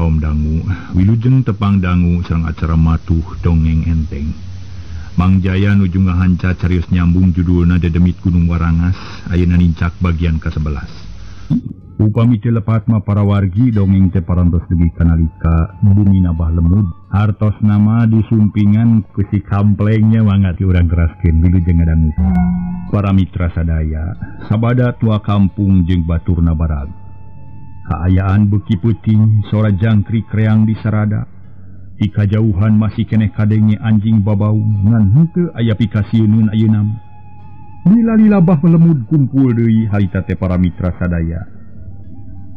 kaum dangu, wilujeng tepang dangu sareng acara matuh dongeng enteng. Mang Jaya nuju ngahanca carios nyambung judulna Dedemit Gunung Warangas, ayeuna nincak bagian ke-11. Upami teu lepat mah para wargi dongeng teh parantos dugi kanalika bumi nabah lemud. Hartos nama disumpingan ku si kamplengnya mangga ti urang teraskeun wilujeng ngadangu. Para mitra sadaya, sabada tua kampung jeung baturna barag. Kaayaan beuki peuting, sora jangkrik reang di sarada. Di kajauhan masih keneh kadenge anjing babau ngan henteu aya pikasieun ayeuna mah. Lila-lila bah lemud kumpul deui harita teh para mitra sadaya.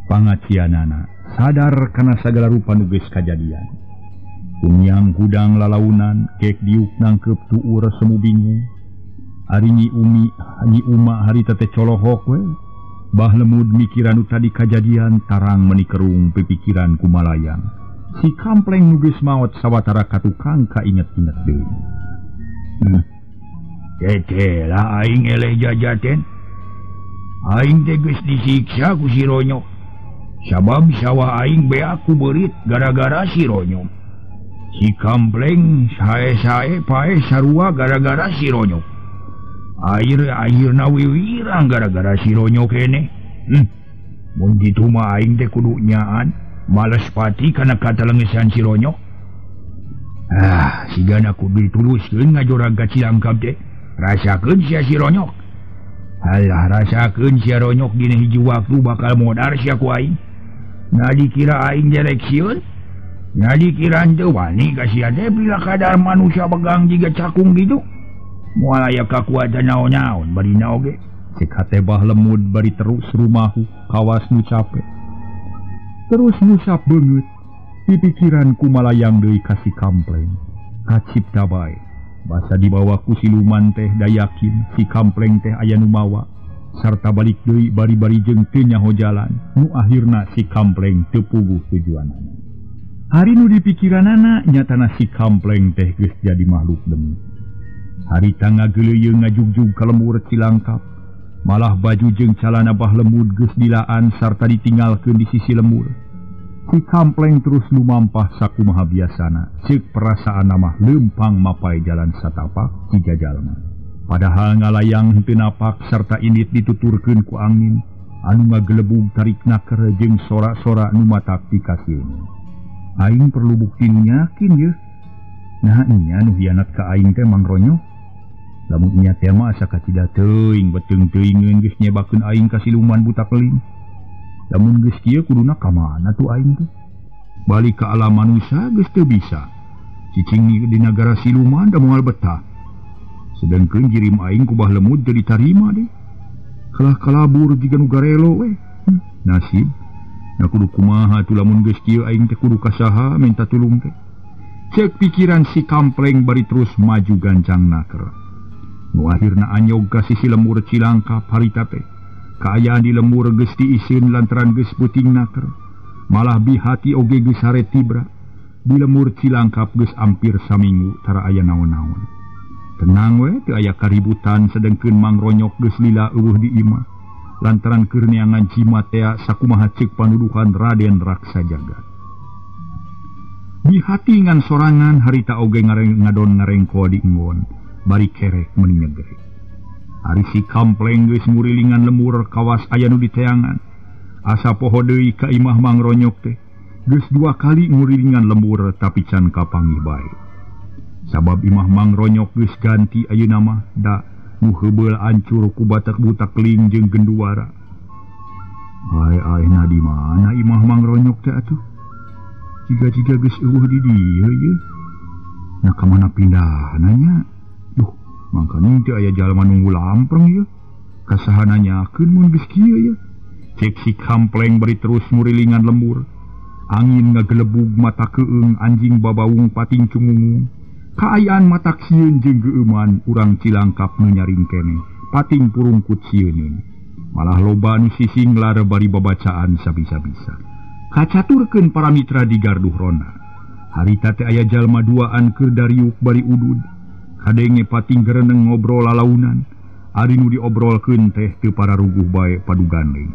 Pangacianana sadar kana sagala rupa nu geus kajadian. Kumiang gudang lalaunan, kek diuk nangkep tuur semu bingung. Ari Nyi Umi, Nyi Uma harita teh colohok we. Bah lemud mikiran nu tadi kajadian tarang meuni kerung pipikiran kumalayang. Si kampleng nu geus maot sawatara ka tukang kainget-inget deui. Tete lah aing eleh jajaten. Aing teh geus disiksa ku si Ronyok. Sabab sawah aing beak ku beurit gara-gara si Ronyok. Si kampleng sae-sae pae sarua gara-gara si Ronyok. Air-airna wiwirang gara-gara si Ronyok kene. Mun kitu mah aing teh kudu nyaan males pati kana katalengesan si Ronyok. Ah, sigana kudu dituluskeun ngajorag ka Cilangkap teh. Rasakeun sia si Ronyok. Halah rasakeun sia Ronyok dina hiji waktu bakal modar sia ku aing. Nah dikira aing jelek sieun. Nah dikira henteu wani ka sia teh bila kadar manusia begang jiga cakung gitu. Moal aya kakuatan naon-naon barina oge. Cek hate bah lemud bari terus rumahu kawas nu capek. Terus ngusap beungeut pipikiran kumalayang deui ka si kampleng. Kacipta bae. Basa dibawa ku siluman teh da yakin si kampleng teh aya nu mawa. Sarta balik deui bari-bari jeung teu nyaho jalan. Nu akhirna si kampleng teu puguh tujuanana. Hari nu dipikiranana nyatana si kampleng teh geus jadi makhluk demit. Harita ngageuleuyeung ngajugjug ka lembur Cilangkap. Malah baju jeung calana bah lemud geus dilaan sarta ditinggalkeun di sisi lembur. Si kampleng terus lumampah sakumaha biasana. Ceuk perasaanna mah leumpang mapai jalan satapak jiga jalma. Padahal ngalayang henteu napak sarta indit dituturkeun ku angin anu ngagelebug tarik naker jeung sora-sora nu matak dikasieun. Aing perlu bukti nu yakin yeuh. Nah nya nu hianat ka aing teh Mang Ronyok. Lamun nya teh mah asa kacida teuing beuteung teuingeun geus nyebakeun aing ka siluman buta keling. Lamun geus kieu kuduna ka mana tuh aing teh? Balik ka alam manusia geus teu bisa. Cicing di nagara siluman da moal betah. Sedengkeun jirim aing ku bah lemud teu ditarima deh. Kalah kalabur jiga nu garelo we. Nasib. Na kudu kumaha tuh lamun geus kieu aing teh kudu ka saha minta tulung teh. Cek pikiran si kampleng bari terus maju gancang naker. Nu akhirna anyog ka sisi lembur Cilangkap harita teh. Kaayaan di lembur geus diiseun lantaran geus peuting naker. Malah bihati oge geus hare tibra. Di lembur Cilangkap geus ampir saminggu tara aya naon-naon. Tenang we teu aya kaributan sedengkeun Mang Ronyok geus lila eueuh di imah. Lantaran keur neangan jimat tea sakumaha ceuk panuduhan Raden Raksa Jagat. Bihati ngan sorangan harita oge ngadon ngarengko di enggon. Bari kerek meuni nyegrek. Ari si kampleng geus ngurilingan lembur kawas aya nu diteangan. Asa poho deui ka imah Mang Ronyok teh. Geus dua kali ngurilingan lembur tapi can kapanggih bae. Sabab imah Mang Ronyok geus ganti ayeuna mah da nu heubeul ancur ku batak-butak keling jeung genduara. Ai ai na di mana imah Mang Ronyok teh atuh? Jiga-jiga geus eueuh di dieu ieu. Nah ka mana pindahna nya? Duh, mangkana teu aya jalma nunggu lampreng ieu. Kasaha nanyakeun mun geus kieu ieu. Cek si kampleng bari terus ngurilingan lembur. Angin ngagelebug mata keung anjing babaung pating cungungung. Kaayaan matak sieun jeung geueuman urang Cilangkap nu nyaring keneh. Pating purungkut sieuneun. Malah loba nu sisinglar bari babacaan sabisa-bisa. Kacaturkeun para mitra di garduh ronda. Harita teh aya jalma duaan keur dariuk bari udud. Kadenge pating gereneng ngobrol lalaunan. Ari nu diobrolkeun teh teu pararuguh bae padu gandeng.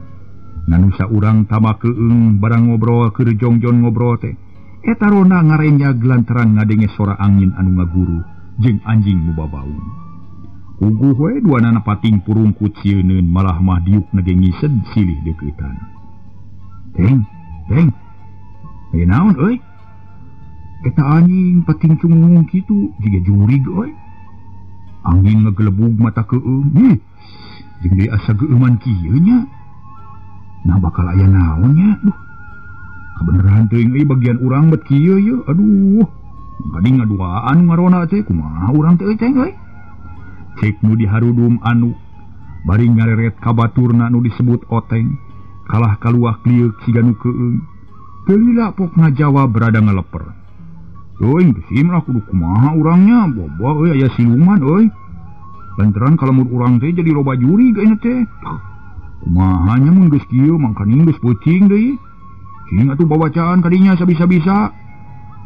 Nganusa urang tama keung barang ngobrol keur jongjon ngobrol teh. Eta ronda ngarenyag lantaran ngadenge sora angin anu ngaguru jeung anjing nu babaung. Puguh we duanana pating purungkut sieuneun malah mah diuk nage ngised silih deukeutan. Teng, teng. Aya naon euy? Eta anjing pating cungung kitu jiga jurig euy. Angin ngagelebug mata keung. Ih, jeung deui asa geueuman kieu nya. Nah bakal aya naon nya? Duh. Kabeneran teuing euy bagian urang bet kieu ye. Aduh. Gading ngaduaan ngarona teh kumaha urang teh euy teng euy. Cek nu diharudum anu bari ngareret ka baturna nu disebut oteng kalah kaluah klieuk siga nu keung. Teu lila pok ngajawab rada ngaleper. Teuing geus lah kudu kumaha urangnya bobo euy aya siluman euy. Lantaran kalemur urang teh jadi loba jurig ayeuna teh. Kumaha nya mun geus kieu mangkaning geus peuting deui. Cing atuh babacaan kadinya sabisa-bisa.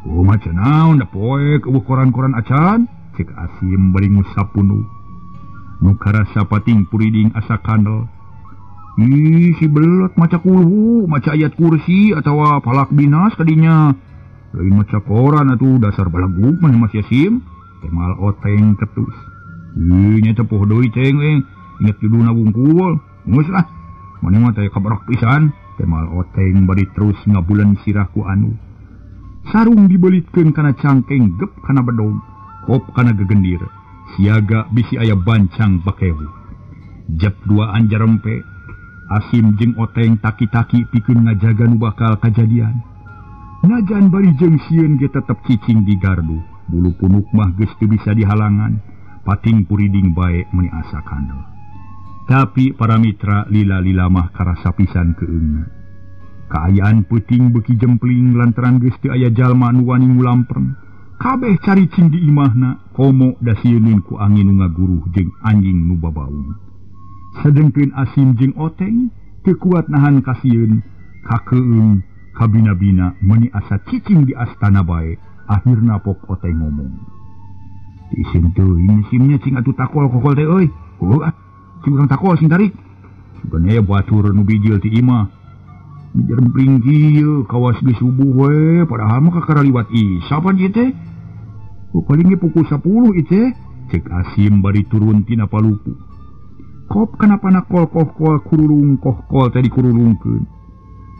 Oh maca naon da poek eueuh koran-koran acan. Cek Asim bari ngusap punuk. Nu karasa pating puriding asa kandel. Ih si belot maca kulhu, maca ayat kursi atawa palak binas kadinya. Lain maca koran atuh dasar balagug mah Mas Yasim. Temal oteng ketus. Ih nya tepuh deui ceng euy. Inget judulna wungkul. Geus lah. Mane mah teh kabarak pisan. Temal oteng bari terus ngabulan sirah ku anu. Sarung dibelitkeun kana cangkeng gep kana bedog. Kop kana gegendir. Siaga bisi aya bancang bakewu. Jep duaan jarempe. Asim jeung oteng taki-taki pikeun ngajaga nu bakal kajadian. Najan bari jeung sieun ge tetep cicing di gardu. Bulu punuk mah geus teu bisa dihalangan. Pating puriding bae meuni asa kandel. Tapi para mitra lila-lila mah karasa pisan keungna. Kaayaan peuting beuki jempling lantaran geus teu aya jalma nu wani ngulampreng. Kabeh caricing di imahna komo da sieuneun ku angin nu ngaguruh jeung anjing nu babaung. Sedengkeun Asim jeung oteng teu kuat nahan kasieun, kakeung, kabina-bina meuni asa cicing di astana bae. Akhirna pok oteng ngomong. Isim teuing simnya cing atuh takol kokol teh euy. Heuh ah, cing urang takol sing tarik. Sugan aya batur nu bijil ti imah. Jerempling kieu kawas geus subuh we padahal mah kakara liwat isya pan ieu teh. Paling ge pukul 10 ieu teh. Cek Asim bari turun tina palupu. Kop kana panakol kohkol kurulung kohkol teh dikurulungkeun.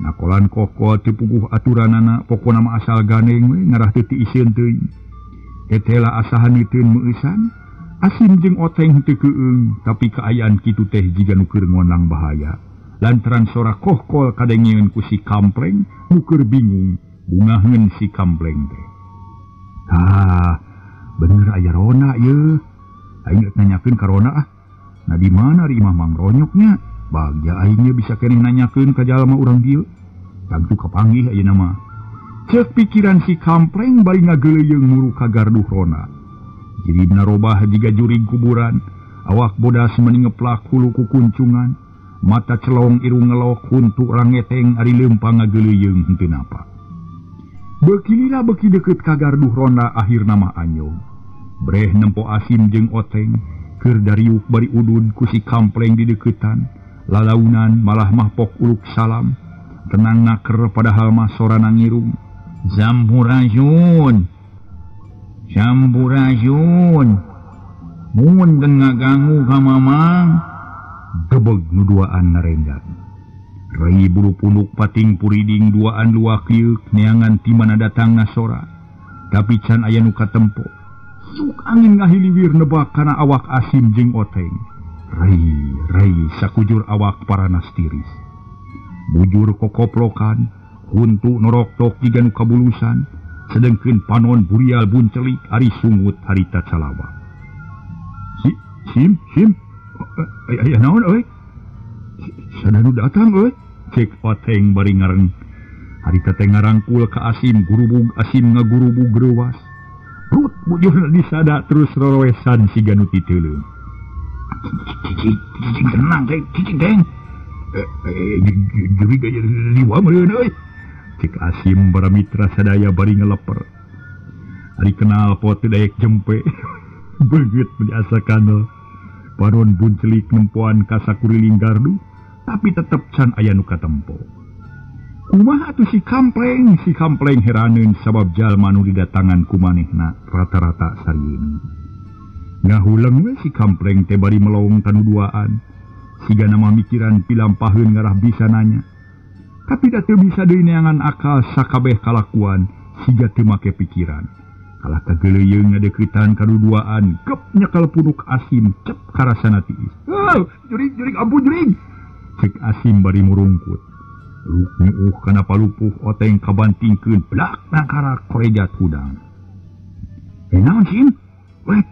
Nakolan kohkol teu puguh aturanana pokona mah asal ganeng we ngarah teu tiiseun teuing. Tetela asahan teu meueusan. Asim jeung oteng teu keung tapi kaayaan kitu teh jiga nu keur ngonang bahaya. Lantaran sora kohkol kadengeun ku si kampleng nu keur bingung bungaheun si kampleng teh. Ah, bener aya rona ye. Aing rek nanyakeun ka rona ah. Nah di mana ari imah Mang Ronyoknya? Bagja aing ge bisa keneh nanyakeun ka jalma urang dieu. Tangtu kapanggih ayeuna mah. Ceuk pikiran si kampleng bari ngageuleuyeung muru ka garduh rona. Jiribna robah jiga jurig kuburan, awak bodas meuni ngeplak hulu ku kuncungan. Mata celong irung ngelok huntu rangeteng ari leumpang ngageuleuyeung henteu napa. Beuki lila beuki deukeut ka garduh ronda akhirna mah anyog. Breh nempo Asim jeung oteng keur dariuk bari udud ku si kampleng di deuketan. Lalaunan malah mah pok uluk salam. Tenang naker padahal mah sorana ngirung. Sampurasun. Sampurasun. Mun teu ngaganggu ka mamang. Gebeg nu duaan narenggat. Rai bulu punuk pating puriding duaan luak lieuk neangan ti mana datangna sora. Tapi can aya nu katempo. Suk angin ngahiliwir nebak kana awak Asim jeung oteng. Rai rai sakujur awak paranas tiris. Bujur kokoplokan, huntu noroktok jiga nu kabulusan, sedengkeun panon burial buncelik ari sungut harita calawa. Si, sim, sim. Aya naon euy? Sadanu datang euy. Cek oteng bari ngareng. Harita teh ngarangkul ka Asim gurubug Asim ngagurubug reuwas. Rut bujurna disada terus rorowesan siga nu titeuleum. Cicing tenang teh, cicing teh. Jurig aya liwa meureun euy. Cek Asim bara mitra sadaya bari ngeleper. Ari kenal pot teu daek jempe. Beungeut meuni asa kandel. Panon buncelik nempoan ka sakuriling gardu, Tapi tetep can aya nu katempo. Kumaha atuh si kampleng heraneun sabab jalma nu didatangan ku manehna rata-rata sarieun. Ngahuleng we si kampleng teh bari melong kanu duaan. Siga nama mikiran pilampaheun ngarah bisa nanya. Tapi da teu bisa deui neangan akal sakabeh kalakuan siga teu make pikiran. Kalah kageleuyeung ngadeuketan kanu duaan, gep nyekal punuk Asim cep karasana tiis. Oh, jurig ampun jurig. Cek Asim bari murungkut. Ruk nyuuh kana palupuh oteng kabantingkeun blak nangkara korejat hudang. Naon Sim? Weh,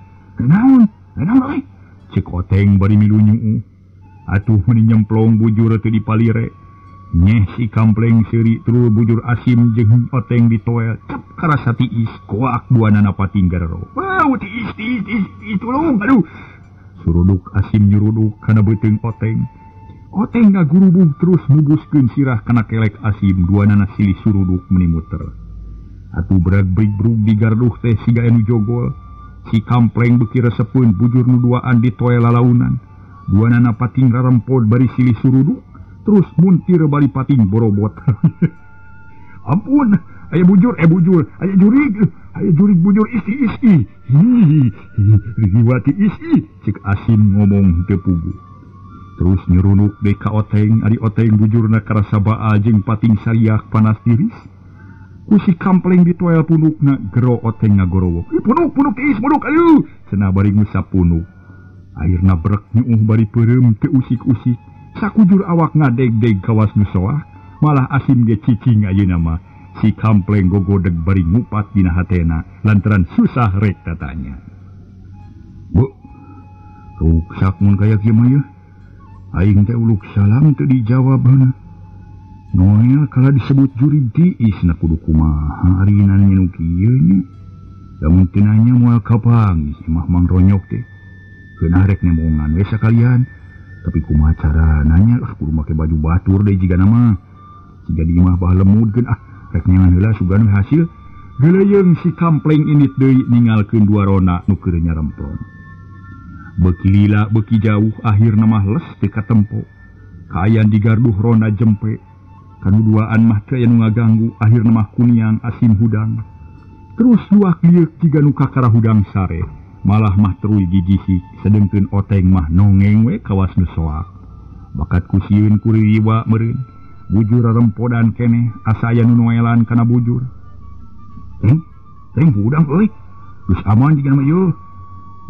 naon? Naon euy? Cek oteng bari milu nyuuh. Atuh meuni nyemplong bujur teu dipalire. Nyeh si kampleng seuri terus bujur Asim jeung oteng ditoel cep karasa tiis koak duanana pating garero. Wow, tiis tiis tiis tolong aduh. Suruduk Asim nyuruduk kana beuteung oteng. Oteng ngagurubuh terus mubuskeun sirah kana kelek Asim duanana silih suruduk meuni muter. Atuh brag-brug di garduh teh siga anu jogol. Si kampleng beuki resepeun bujur nu duaan ditoel lalaunan. Duanana pating rarempod bari silih suruduk. Terus muntir bari pating borobot. Ampun, aya bujur, aya jurig bujur isti. Hi, riwati isti, cek Asim ngomong teu puguh. Terus nyurunuk deui ka oteng, ari oteng bujurna karasa baal jeung pating sariak panas tiris. Ku si kampleng ditoel punukna gero oteng ngagorowok. Punuk tiis, punuk aduh, cenah bari ngusap punuk. Akhirna brek nyuuh bari peureum teu usik-usik. Sakujur awak ngadeg-deg kawas nu soah, malah Asim ge cicing ayeuna mah. Si kampleng gogodeg bari ngupat dina hatena lantaran susah rek tatanya. Bu, ruksak mun kaya kieu mah yeuh. Aing teh uluk salam teu dijawab heuna. Noel kala disebut jurig tiis na kudu kumaha ari nanya nu kieu nya. Lamun teu nanya moal kapanggih imah Mang Ronyok teh. Keunah rek nembongan we sakalian. Tapi kumaha cara nanya lah kudu make baju batur deui jiga nama. Siga di imah bah lemudkeun ah rek neangan heula sugan we hasil. Geuleuyeung si kampleng init deui ningalkeun dua rona nu keur nyaremplong. Beuki lila beuki jauh akhirna mah les teu katempo. Kaayaan di garduh rona jempe. Kanu duaan mah teu aya nu ngaganggu akhirna mah kuniang Asim hudang. Terus luak lieuk jiga nu kakara hudang sare. Malah mah teruy gigisik sedengkeun oteng mah nongeng we kawas nu soak. Bakat ku sieun ku riwa meureun. Bujur rarempodan keneh asa aya nu noelan kana bujur. Teng hudang euy. Geus aman jiga mah ieu.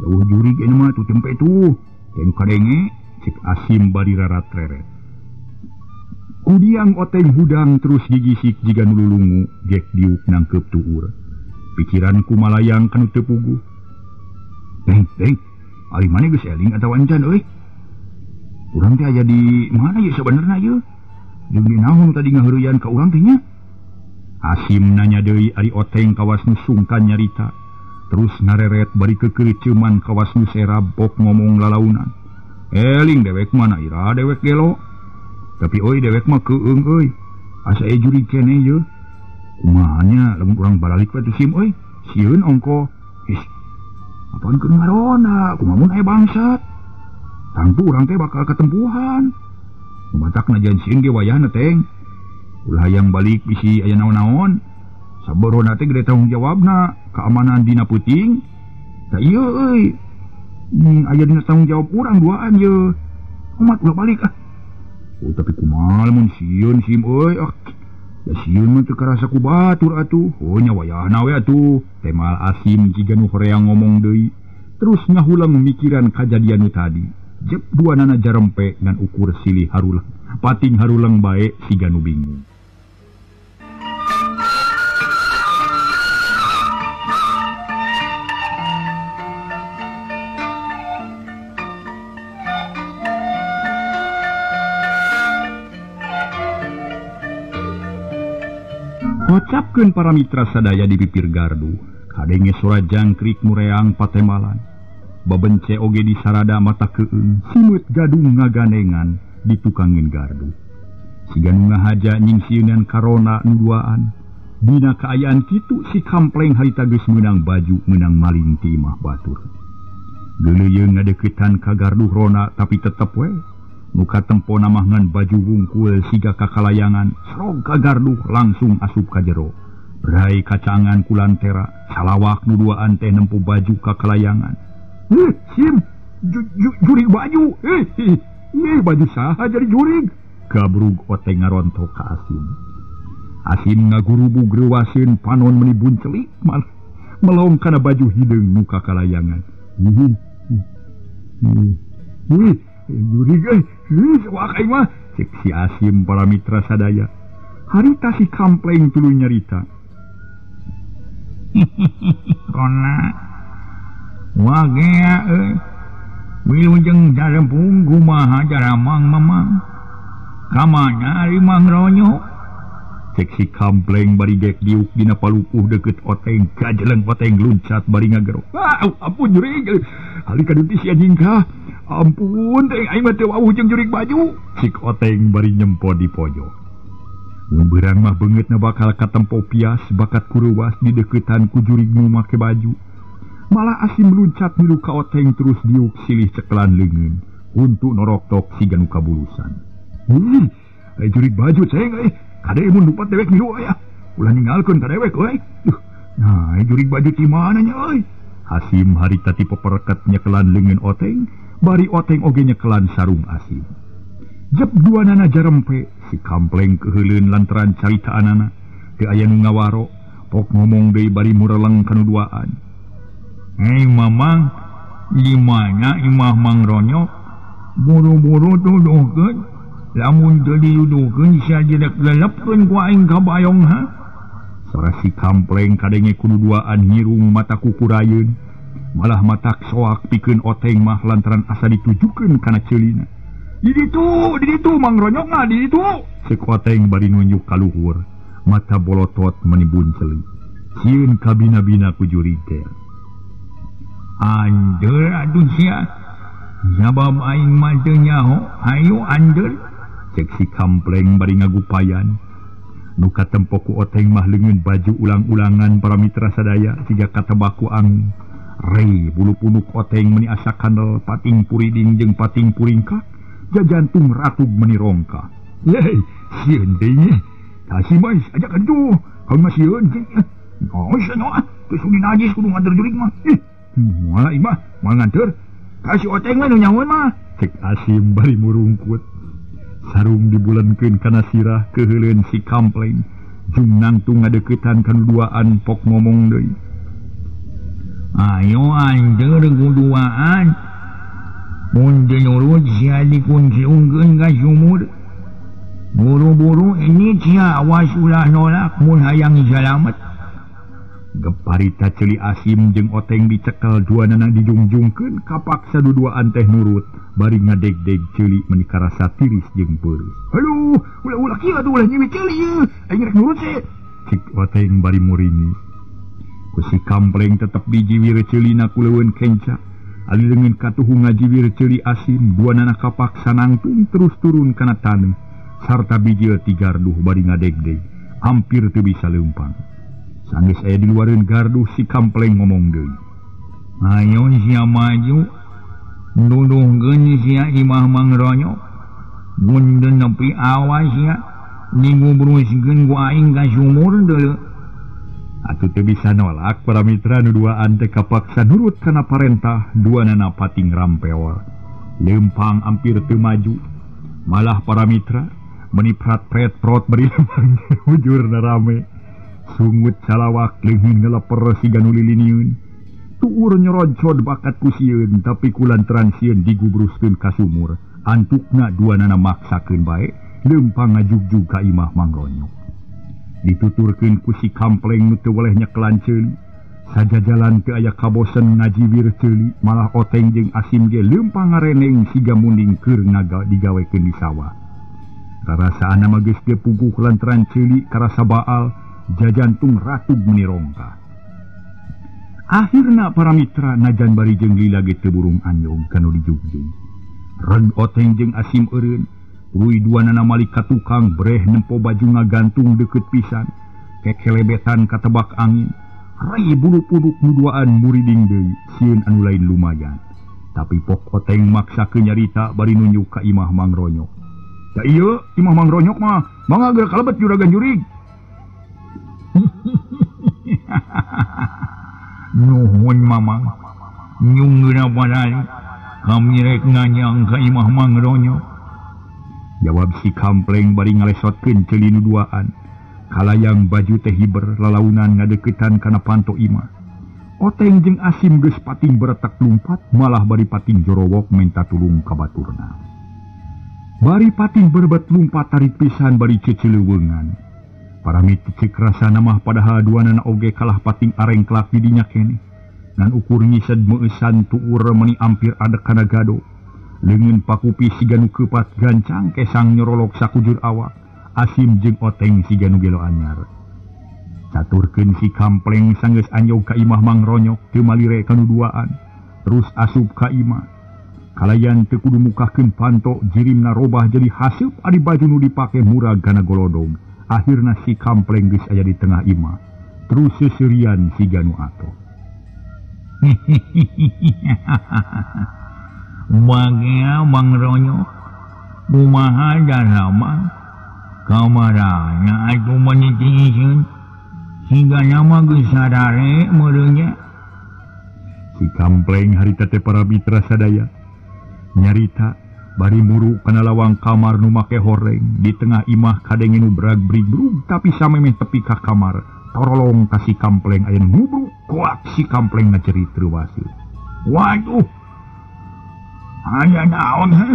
Jauh jurig ieu mah tu tempe tuh. Teng kadenge cek Asim bari raratreret. Kudiang oteng hudang terus gigisik jiga nu lulungu gek diuk nangkeup tuur. Pikiranku malayang kanu teu puguh. Teng, ari maneh geus eling atawa encan euy? Urang teh aya di mana ieu sabenerna ieu? Jeung di naon tadi ngaheureuyan ka urang teh nya? Asim nanya deui ari oteng kawas nu sungkan nyarita. Terus ngareret bari keukeuceuman kawas nu serab bok ngomong lalaunan. Eling dewek mana ira dewek gelo. Tapi euy dewek mah keueung euy. Asa e jurig keneh ieu. Kumaha nya lamun urang baralik we tuh Sim euy? Sieun ongko. Ih. Apaan keur ngarona, kumaha mun aya bangsat. Tangtu urang teh bakal ketempuhan. Matak najan sieun ge wayahna teng. Ulah hayang balik bisi aya naon-naon. Sabarona teh gede tanggung jawabna, keamanan dina peuting. Tah ieu euy. Aya dina tanggung jawab urang duaan ye. Umat ulah balik ah. Oh tapi kumaha lamun sieun Sim euy ah. Da sieun mah teu karasa ku batur atuh. Oh nya wayahna we atuh. Temal Asim jiga nu horeang ngomong deui. Terus ngahulang mikiran kajadian nu tadi. Jep duanana jarempe ngan ukur silih harulang. Pating harulang bae siga nu bingung. Kocapkeun para mitra sadaya di pipir gardu. Kadenge sora jangkrik mureang patemalan. Babence oge di sarada mata keung, simeut gadung ngaganengan ditukangin gardu. Siga nu ngahaja nyingsieunan karona nu duaan. Dina kaayaan kitu si kampleng harita geus meunang baju meunang maling ti imah batur. Geuleuyeung ngadeuketan ka gardu rona tapi tetep we Nu katempo namah ngan baju wungkul siga kakalayangan, srog ka garduh langsung asup ka jero. Brai kacangan ku lantera, salawak nu duaan teh nempo baju kakalayangan. Sim, jurig baju. Baju saha jadi jurig? Gabrug Oteng ngarontok ka Asim. Asim ngagurubug reuwaseun panon meuni buncelik malah melong kana baju hideung nu kakalayangan. Jurig euy, wah aing mah, cek si Asim para mitra sadaya. Harita si Kampleng tuluy nyarita. Kona wagea euy, wilujeng darempung kumaha jaramang mamang. Kamana ari Mang Ronyo? Cek si Kampleng bari gek diuk dina palupuh deukeut Oteng, kajeleng Oteng luncat bari ngagero. Ah, ampun jurig. Ali kadeuti si anjing kah? Ampun teh aing mah teu wawuh jeung jurig baju. Cik Oteng bari nyempo di pojok. Mun beurang mah beungeutna bakal katempo pias bakat kureuwas di deuketan ku jurig nu make baju. Malah Asim luncat milu ka Oteng terus diuk silih cekelan leungeun. Huntu noroktok siga nu kabulusan. Jurig baju ceng euy. Kade mun lupat dewek milu aya. Ulah ninggalkeun ka dewek euy. Nah, jurig baju ti mana nya euy? Asim harita ti pepereket nyekelan leungeun Oteng, bari Oteng oge nyekelan sarung Asim. Jep dua nana jarempe, si Kampleng keheuleun lantaran caritaanana. Teu aya nu ngawaro, pok ngomong deui bari mureleng kanu duaan. Hei mamang, di mana imah Mang Ronyo? Buru-buru tuduhkeun. Lamun teu diduduhkeun sia dilelepkeun ku aing ka bayong ha. Sora si Kampleng kadenge kudu duaan ngirung mata kukurayeun. Malah matak soak pikeun Oteng mah lantaran asa ditujukeun kana ceulina. Di ditu Mang Ronyok mah di ditu. Cek Oteng bari nunjuk ka luhur, mata bolotot meni bunceli. Sieun kabina-bina ku jurig teh. Anjeur atuh sia. Sabab aing mah teu nyaho, hayu anjeur. Cek si Kampleng bari ngagupayan. Nu katempo ku Oteng mah leungeun baju ulang-ulangan para mitra sadaya siga katebaku angin. Rei bulu punuk Oteng meni asa kandel pating puriding jeung pating puringkak. Jajantung ratug meni rongka. Yey, sieun deui nya. Kasih mah ajak ka ditu. Kaum mah sieun. Oh, sia ah, geus najis kudu nganter jurig mah. Ih, moal imah, moal nganter. Kasih Oteng mah nu nyahoan mah. Cek Asim bari murungkut. Sarung dibulenkeun kana sirah keheuleun si Kampleng. Jung nangtung ngadeuketan kanu duaan pok ngomong deui. Ayo anjeur kuduaan. Mun teu nurut sia dikunciungkeun ka sumur. Buru-buru ini sia awas ulah nolak mun hayang salamet. Geparita ceuli Asim jeung Oteng dicekel duanana dijungjungkeun kapaksa duduaan teh nurut bari ngadegdeg ceuli meuni karasa tiris jeung peureus. Aduh, ulah-ulah kieu atuh ulah nyiwi ceuli ieu. Aing rek nurut sih. Cik Oteng bari muringi. Ku si Kampleng tetep dijiwir ceulina ku leuweun kenca. Ali leungeun katuhu ngajiwir ceuli Asim duanana kapaksa nangtung terus turun kana taneuh sarta bijil ti garduh bari ngadegdeg hampir teu bisa leumpang. Sanggeus aya di luareun garduh si Kampleng ngomong deui. Ayo sia maju nuduhkeun sia imah Mang Ronyo. Mun teu nepi awas sia digubruskeun ku aing ka sumur deuleu. Atuh teu bisa nolak para mitra nu duaan teh kapaksa nurut kana parentah duanana pating rampeol. Leumpang hampir teu maju. Malah para mitra meni prat-pret-prot bari leumpang ujurna rame. Sungut salawak leungeun ngeleper siga nu liliniun. Tuur nyoroncod bakat ku sieun tapi ku lantaran sieun digubruskeun ka sumur. Antukna duanana maksakeun bae leumpang ngajugjug ka imah Mang Ronyo. Dituturkeun ku si Kampleng nu teu weleh nyekelan ceuli. Sajajalan teu aya kabosen ngajiwir ceuli, malah Oteng jeung Asim ge leumpang ngareneng siga munding keur ngaga digawekeun di sawah. Rarasaanna mah geus teu puguh lantaran ceuli karasa baal, jajantung ratug meuni rongka. Akhirna para mitra najan bari jeung lila ge teu burung anjog kanu dijugjug. Reg Oteng jeung Asim eureun. Tuluy duanana malik ka tukang breh nempo baju ngagantung deukeut pisan. Kekelebetan katebak angin. Rai bulu puduk nu duaan muriding deui, sieun anu lain lumayan. Tapi pok Oteng maksa ke nyarita bari nunjuk ka imah Mang Ronyok. Ya iya, imah Mang Ronyok mah mangga geura kalebet juragan jurig. Nuhun mamang. Nyunggeuna padahal kami rek nganyang ka imah Mang Ronyok. Jawab si Kampleng bari ngalesotkeun ceuli nu duaan. Kalayang baju teh hiber lalaunan ngadeukeutan kana panto imah. Oteng jeung Asim geus pating beretak lumpat malah bari pating jorowok minta tulung ka baturna. Bari pating berebet lumpat tarik pisan bari cecileuweungan. Paramit ceuk rasana mah padahal duanana oge kalah pating arengklak di dinya keneh. Ngan ukur ngised meueusan tuur meuni ampir adek kana gado. Leungeun pakupi siga nu keupat gancang kesang nyorolok sakujur awak. Asim jeung Oteng siga nu gelo anyar. Caturkeun si Kampleng sanggeus anjog ka imah Mang Ronyok teu malire ka nu duaan. Terus asup ka imah. Kalayan teu kudu mukakeun panto jirimna robah jadi haseup ari baju nu dipake murag kana golodog. Akhirna si Kampleng geus aya di tengah imah. Terus seuseurian siga nu atoh. Bagea Mang Ronyok kumaha darama kamarana atuh meuni tiiseun hingga nama geus sarare meureunnya. Si Kampleng harita teh para mitra sadaya nyarita bari muru kana lawang kamar nu make horeng di tengah imah kadenge nu brag-brigbrug tapi samemeh tepi ka kamar torolong ka si Kampleng aya nu ngubruk kuak si Kampleng ngacerit reuwaseun. Waduh, aya naon heh?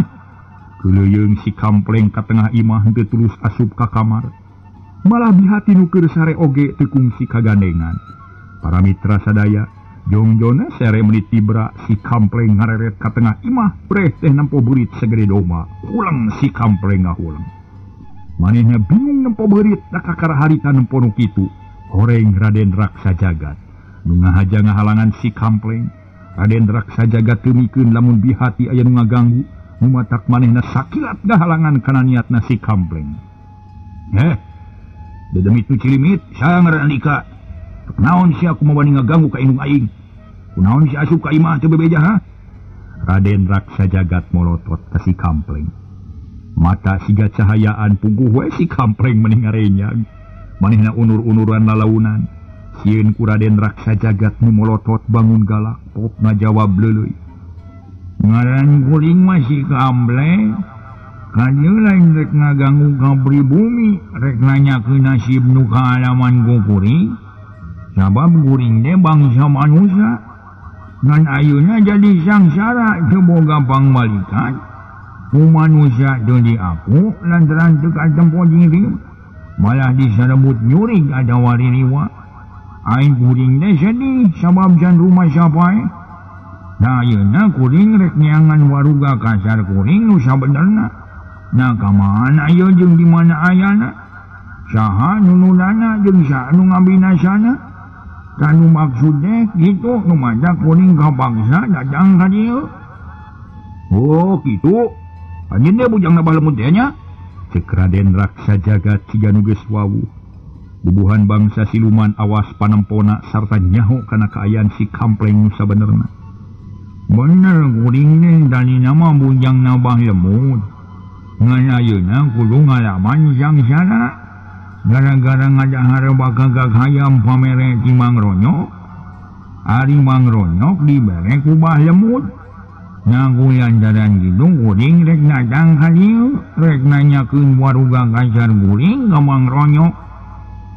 Kuleuyeung si Kampleng ka tengah imah henteu tulus asup ka kamar. Malah bihati nu keur sare oge teu kungsi kagandengan. Para mitra sadaya, jongjona sere meuni tibra si Kampleng ngareret ka tengah imah breh teh nempo beurit segede doma. Huleng si Kampleng ngahuleng. Manehna bingung nempo beurit da kakara harita nempo nu kitu. Horeng Raden Raksa Jagat nu ngahaja ngahalangan si Kampleng. Raden Raksa Jagat teu mikeun lamun bihati aya nu ngaganggu, nu matak manehna sakilat ngahalangan kana niatna si Kampleng. Heh, dedemit nu cilimit, saya ngaran Andika. Kunaon sia kumaha wani ngaganggu ka indung aing? Kunaon sia asup ka imah teu bebeja ha? Raden Raksa Jagat molotot ka si Kampleng. Mata siga cahayaan puguh we si Kampleng meni ngarenyag. Manehna unur-unuran lalaunan. Sieun ku Raden Raksa Jagat nu molotot bangun galak, pok ngajawab leuleuy. Ngaran kuring mah si Kampleng. Kadieu lain rek ngaganggu ka pribumi, rek nanyakeun nasib nu kaalaman ku kuring. Sabab kuring teh bangsa manusia. Ngan ayeuna jadi sangsara teu boga pangbalikan. Ku manusia teu diaku lantaran teu katempo diri, malah disarebut nyurig atawa ririwa. Aing kuring teh sedih sabab can rumah sapae. Nah ayeuna kuring rek neangan waruga kasar kuring nu sabenerna. Nah ka mana ieu jeung di mana ayana? Saha nu nulana jeung saha nu ngabinasana? Kanu maksud teh kitu nu matak kuring kapaksa datang ka dieu. Oh kitu. Anjeun teh bujang nabah lemut teh nya? Ceuk Raden Raksa Jagat siga nu geus wawuh. Bubuhan bangsa siluman awas panempona sarta nyaho kana kaayaan si Kampleng nu sabenerna. Bener kuring teh tadina mah bujang nabah lemut. Ngan ayeuna kudu ngalaman sangsara. Gara-gara ngadahar bakagak hayam pamere ti Mang Ronyok. Ari Mang Ronyok dibere ku bah lemut. Nah ku lantaran kitu kuring rek datang ka dieu, rek nanyakeun waruga kasar kuring ka Mang Ronyok.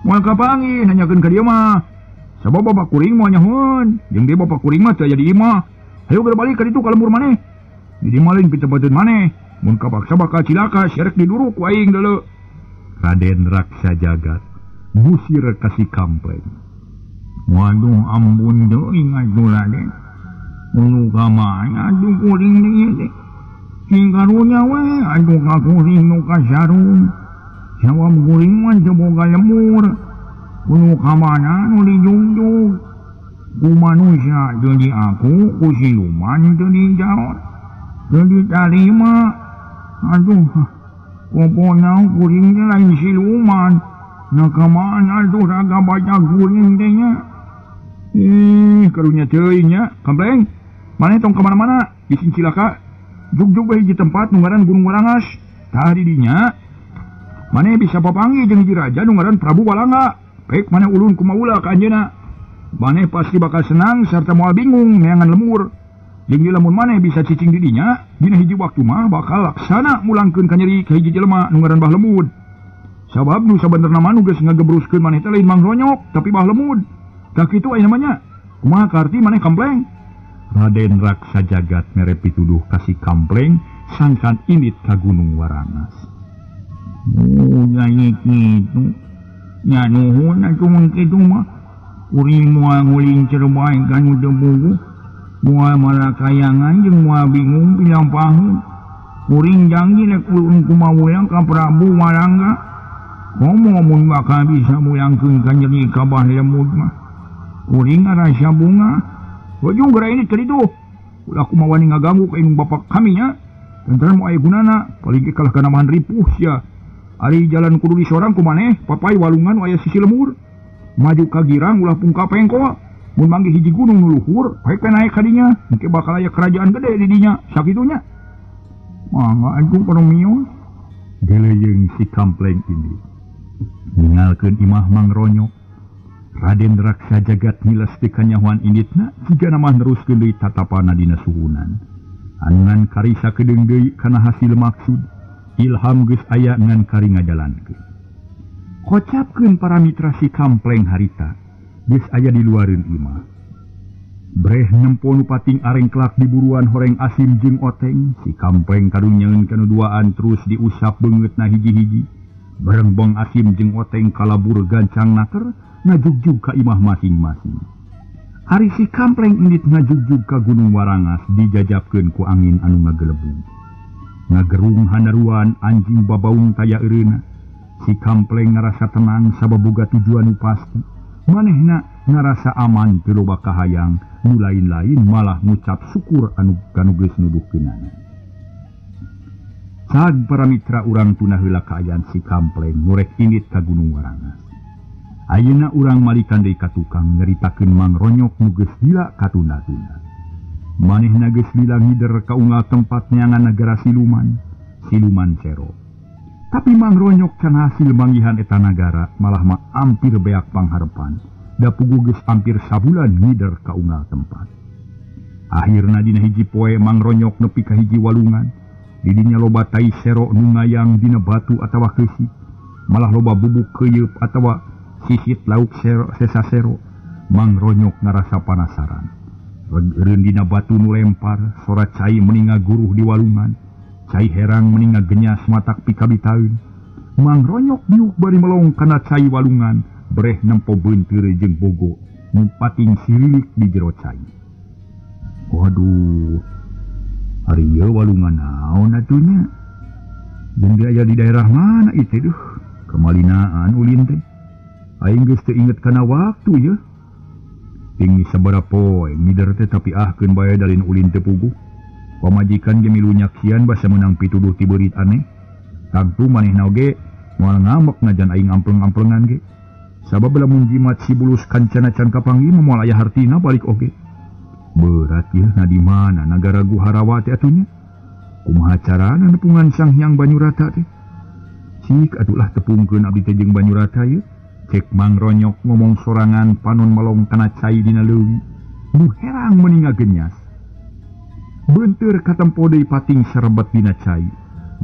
Moal kapanggih nanyakeun ka dieu mah. Sabab bapak kuring moal nyahoeun, jeung deui bapak kuring mah teu aya di imah. Hayu geura balik ka ditu ka lembur maneh. Di dieu mah lain pitebateun maneh. Mun kapaksa bakal cilaka syerek diduruk ku aing deuleu. Raden Raksa Jagat ngusir ka si Kampleng. Waduh ampun teuing atuh Raden. Unu ka mana atuh kuring teh ieu teh? Sing karunya we atuh ka kuring nu kasarung. Sabab kuring mah teu boga lemur. Unu ka mana nu dijungjung? Ku manusia teu diaku, ku siluman teu dijaot. Teu ditarima. Aduh, popona kuring teh lain siluman. Nah ka mana atuh raga baca kuring teh nya? Ih, karunya teuing nya, Kampleng. Maneh tong ka mana-mana bising cilaka. Jugjug bae hiji tempat nu ngaran Gunung Warangas. Tah di dinya maneh bisa papanggih jeung hiji raja nu ngaran Prabu Walangga. Pek maneh ulun kumaula ka anjeunna. Maneh pasti bakal senang sarta moal bingung neangan lemur. Jeung lamun maneh bisa cicing di dinya, dina hiji waktu mah bakal laksana mulangkeun ka nyeri ka hiji jelema nu ngaran Bah Lemud. Sabab nu sabenerna mah nu geus ngagebruskeun maneh teh lain Mang Ronyok, tapi Bah Lemud. Tah kitu aya namanya. Kumaha karti maneh kampleng? Raden Raksa Jagat mere pituduh ka si Kampleng sangkan indit ka Gunung Warangas. Oh, nya kitu. Nya nuhun atuh mun kitu mah. Kuring moal ngulinceur bae ka nu teu puguh. Moal malakayangan jeung moal bingung pilampaheun. Kuring janji rek ulun kumawulang ka Prabu Walangga. Komo mun bakal bisa mulangkeun ka nyeri ka Bah Lemud mah. Kuring ngarasa bunga. Ujung geura ini tadi tuh. Ulah kumaha wani ngaganggu ka indung bapak kami nya. Lantaran moal aya gunana, paling ge kalah kana mahan ripuh sia. Ari jalan kudu disorang ku maneh, papai walungan aya sisi lemur. Maju ka girang ulah pungka pengkol. Mun manggih hiji gunung nu luhur, bae naik ka dinya, engke bakal aya kerajaan gede di dinya, sakitunya. Mangga agung paramios. Geleuyeung si Kampleng ini. Ningalkeun imah Mang Ronyok. Raden Raksa Jagat ngiles teu kanyahoan inditna, jigana mah neruskeun deui tatapana dina suhunan. Anu karisa kedeung deui kana hasil maksud, ilham geus aya ngan kari ngajalankeun. Kocapkeun para mitra si Kampleng harita, geus aya di luareun imah. Breh nempo nu pating arengklak di buruan horeng asim jeung oteng, si Kampleng kadunyeun kana duaan terus diusap beungeutna hiji-hiji. Barengbong asim jeung oteng kalabur gancang naker ngajugjug ka imah masing-masing. Ari si Kampleng indit ngajugjug ka Gunung Warangas dijajabkeun ku angin anu ngagelebung. Ngagerung hanaruan anjing babaung taya eureuna. Si Kampleng ngarasa tenang sabab boga tujuan nu pasti. Manehna ngarasa aman teu loba kahayang, nu lain-lain malah ngucap syukur anu kanu geus nuduhkeunana. Cag para mitra urang tuna heula kaayaan si Kampleng ngorek indit ka Gunung Warangas. Ayeuna urang malikan deui ka tukang nyaritakeun Mang Ronyok nu geus lila katunda-tunda. Manehna geus lila ngider ka unggal tempat neangan nagara siluman, siluman sero. Tapi Mang Ronyok can hasil manggihan eta nagara malah mah ampir beak pangharepan. Da puguh geus ampir sabulan ngider ka unggal tempat. Akhirna dina hiji poe Mang Ronyok nepi ka hiji walungan. Di dinya loba tai sero nu ngayang dina batu atawa keusik. Malah loba bubuk keuyeup atawa sisit lauk sero, sesa sero. Mang Ronyok ngarasa panasaran. Eureun dina batu nu lempar, sora cai meninga guruh di walungan. Cai herang meninga genyas matak pikabitaeun. Mang Ronyok diuk bari melong kana cai walungan, breh nempo beunteur jeung bogo nu pating sililik di jero cai. Waduh, ari ieu walungan naon atuh nya? Jeung aya di daerah mana ieu teh duh? Kemalinaan ulin teh. Aing geus teu inget kana waktu ye. Tinggi sabaraha poe ngider teh tapi ahkeun bae dalin ulin teu puguh. Pamajikan ge milu nyaksian basa meunang pituduh ti beurit aneh. Tangtu manehna oge moal ngambek najan aing ampleng-amplengan ge. Sabab lamun jimat si bulus kancana can kapanggih mah moal aya hartina balik oge. Berat ieu na di mana nagara Guharawa teh atuh nya? Kumaha carana nepungan Sang Hyang Banyurata teh? Cik atuh lah tepungkeun abdi teh jeung Banyurata ieu. Cek Mang Ronyok ngomong sorangan panon melong kana cai dina leuwi. Nu herang meninga genyas. Beunteur katempo deui pating serebet dina cai.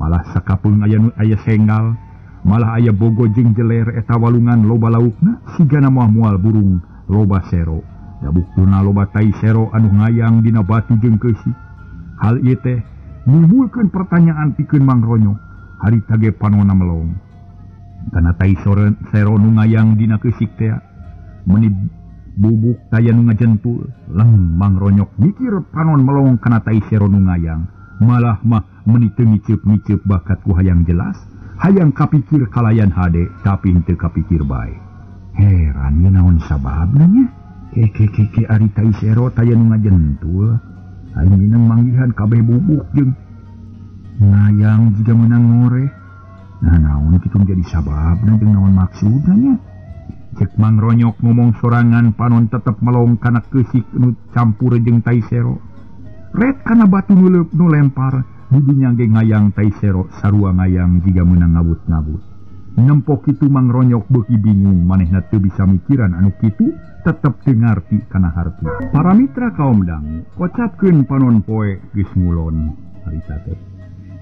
Malah sakapeung aya nu aya senggal, malah aya bogo jeung jeler eta walungan loba laukna sigana moal-moal burung loba sero. Da buktuna loba tai sero anu ngayang dina batu jeung keusi. Hal ieu teh nimbulkeun pertanyaan pikeun Mang Ronyok. Harita ge panonna melong. Kana tai sero nu ngayang dina keusik teh meuni bubuk taya nu ngajentul. Leng Mang Ronyok mikir panon melong kana tai sero nu ngayang, malah mah meuni teu ngiceup-ngiceup bakat ku hayang jelas, hayang kapikir kalayan hade tapi henteu kapikir bae. Heran ye naon sababna nya? Ke ari tai sero taya nu ngajentul, aing minang manggihan kabeh bubuk jeung ngayang jiga meunang ngoreh. Nah naon kitu jadi sababna jeung naon maksudna nya? Cek Mang Ronyok ngomong sorangan panon tetep melong kana keusik nu campur jeung tai sero. Ret kana batu nu lempar didinya ge ngayang tai sero sarua ngayang jiga meunang ngabut-ngabut. Nempo kitu Mang Ronyok beuki bingung manehna teu bisa mikiran anu kitu tetep teu ngarti kana harti. Para mitra kaum dangu kocapkeun panon poe geus ngulon harita teh.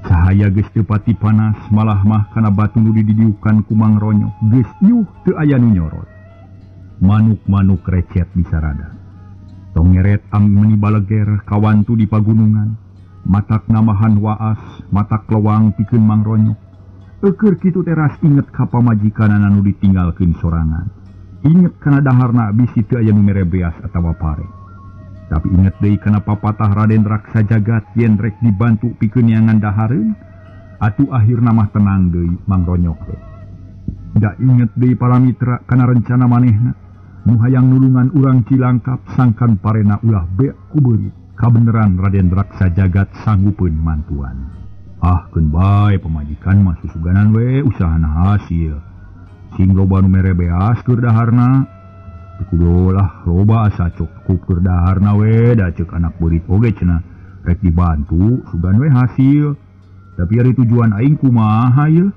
Cahaya geus teu pati panas malah mah kana batu nu didiukan ku Mang Ronyok geus iuh teu aya nu nyorot. Manuk-manuk recet bisarada. Tongeret ang meni baleger kawantu di pagunungan. Matak namahan waas, matak lewang pikeun Mang Ronyok. Eukeur kitu teras inget ka pamajikanana nu ditinggalkeun sorangan. Inget kana daharna bisi teu aya nu mere beas atawa pare. Tapi inget deui kana papatah Raden Raksa Jagat yen rek dibantu pikeun neangan dahareun, atuh akhirna mah tenang deui Mang Ronyok teh. Da inget deui para mitra kana rencana manehna. Nu hayang nulungan urang Cilangkap sangkan parena ulah beak ku beurit. Kabeneran Raden Raksa Jagat sanggupeun mantuan. Ah keun bae pamajikan mah susuganan we usahana hasil. Sing loba nu mere beas keur daharna. Teu kudu lah loba asa cukup keur daharna we da ceuk anak beurit oge cenah rek dibantu sugan we hasil. Tapi ari tujuan aing kumaha yeuh?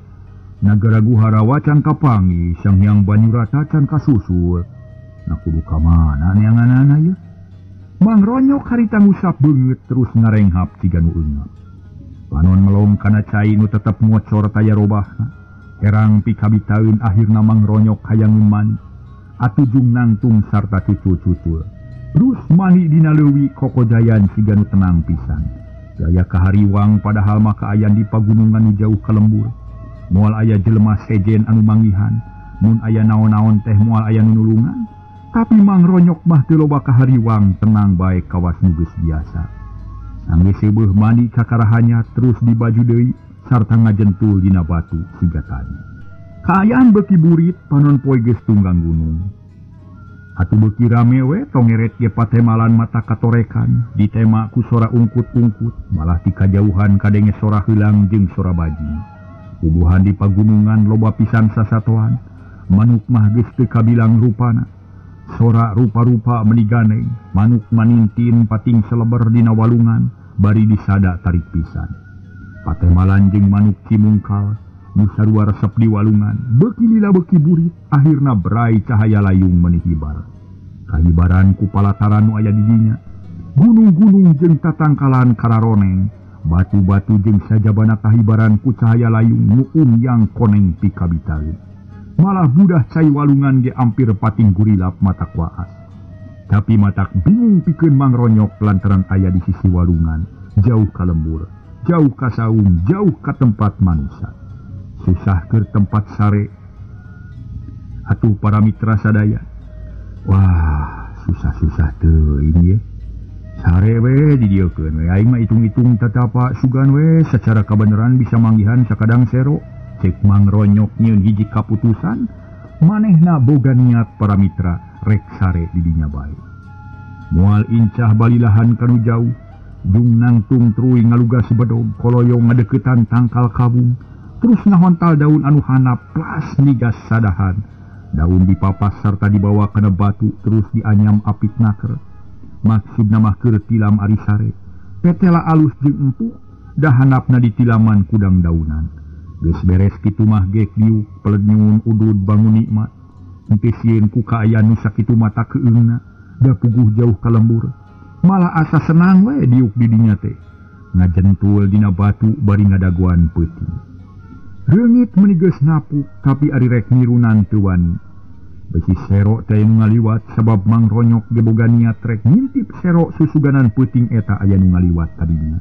Nagara Guharawa can kapanggih, Sang Hyang Banyurata can kasusul. Nah kudu ka mana neanganana yeuh? Mang Ronyok harita ngusap beungeut terus ngarenghap siga nu eungap. Panon melong kana cai nu tetep ngocor taya robahna. Herang pikabitaeun akhirna Mang Ronyok hayangeun mani. Atuh jung nangtung sarta cucul-cucul. Terus mani dina leuwi kokojayan siga nu tenang pisan. Gaya kahariwang padahal mah kaayaan di pagunungan nu jauh ka lembur. Moal aya jelema sejen anu manggihan, mun aya naon-naon teh moal aya nu nulungan. Tapi Mang Ronyok mah teu loba kahariwang tenang bae kawas nu geus biasa. Sanggeus seubeah mandi kakarahanya terus dibaju deui sarta ngajentul dina batu siga tadi. Kaayaan beuki burit panon poe geus tunggang gunung. Atuh beuki rame we tongeret ge patemalan mata katorekan ditema ku sora ungkut-ungkut malah ti kajauhan kadenge sora heulang jeung sora bajing. Puguhan di pagunungan loba pisan sasatoan, manuk mah geus teu kabilang rupana. Sora rupa-rupa meni ganeng, manuk manintin pating seleber dina walungan bari disada tarik pisan. Patemalan jeung manuk cimungkal nu sarua resep di walungan, beuki lila beuki burit, akhirna berai cahaya layung meni hibar. Kahibaran ku palataran nu aya di dinya, gunung-gunung jeung tatangkalan kararoneng, batu-batu jeung sajabana kahibaran ku cahaya layung nu umyang koneng pikabitaeun. Malah budah cai walungan ge ampir pating gurilap matak waas. Tapi matak bingung pikeun Mang Ronyok lantaran aya di sisi walungan, jauh ka lembur, jauh ka saung, jauh ka tempat manusia. Susah keur tempat sare. Atuh para mitra sadaya. Wah, susah-susah teuing ye. Sare we didieukeun we aing mah hitung-hitung tatapa sugan we secara kabeneran bisa manggihan sakadang sero. Cek Mang Ronyok nyieun hiji kaputusan, manehna boga niat para mitra rek sare di dinya bae. Moal incah balilahan kanu jauh, jung nangtung truy ngalugas bedog koloyong ngadeukeutan tangkal kabung, terus ngahontal daun anu hanap plas nigas sadahan. Daun dipapas sarta dibawa kana batu terus dianyam apik naker. Maksudna mah keur tilam ari sare. Petela alus jeung empuk, da hanapna ditilaman kudang daunan. Geus beres kitu mah gek diuk pelednyun udud bangun nikmat. Henteu sieun ku kaayaan nu sakitu mata keungna, da puguh jauh ka lembur. Malah asa senang we diuk di dinya teh. Ngajentul dina batu bari ngadaguan peuting. Reungit meuni geus napuk tapi ari rek nirunan teu wani. Besi sero teh nu ngaliwat sabab Mang Ronyok ge boga niat rek ngintip sero susuganan peuting eta aya nu ngaliwat tadinya.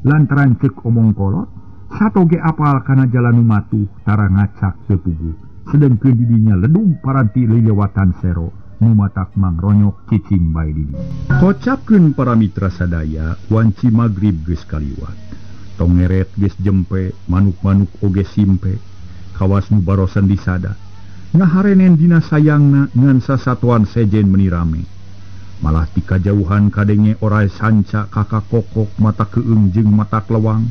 Lantaran ceuk omong kolot, sato ge apal kana jalan nu matuh tara ngacak teu puguh. Sedengkeun di dinya ledung paranti lilewatan sero nu matak Mang Ronyok cicing bae di dinya. Kocapkeun para mitra sadaya wanci magrib geus kaliwat. Tongeret geus jempe, manuk-manuk oge simpe, kawas nu barosan disada. Ngaharenen dina sayangna ngan sasatuan sejen meni rame. Malah ti kajauhan kadenge orai sanca kakak kokok mata keung jeung mata klewang.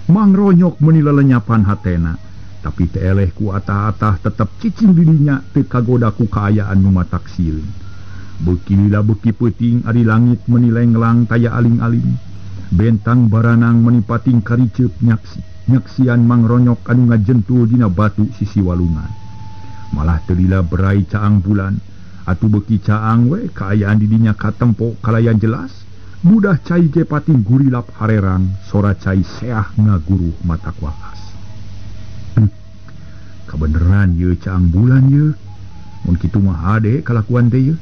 Mang Ronyok meni lelenyapan hatena, tapi teu eleh ku atah-atah tetep cicing di dinya teu kagoda ku kaayaan nu matak sieun. Beuki lila beuki peuting ari langit meni lenglang taya aling-aling. Bentang baranang meni pating kariceup nyaksian Mang Ronyok anu ngajentul dina batu sisi walungan. Malah teu lila berai caang bulan atuh beuki caang we kaayaan di dinya katempo kalayan jelas. Budah cai ge pating gurilap harerang sora cai seah ngaguruh mata kuakas. Kabeneran ye caang bulan ye. Mun kitu mah hade kalakuan teh ye.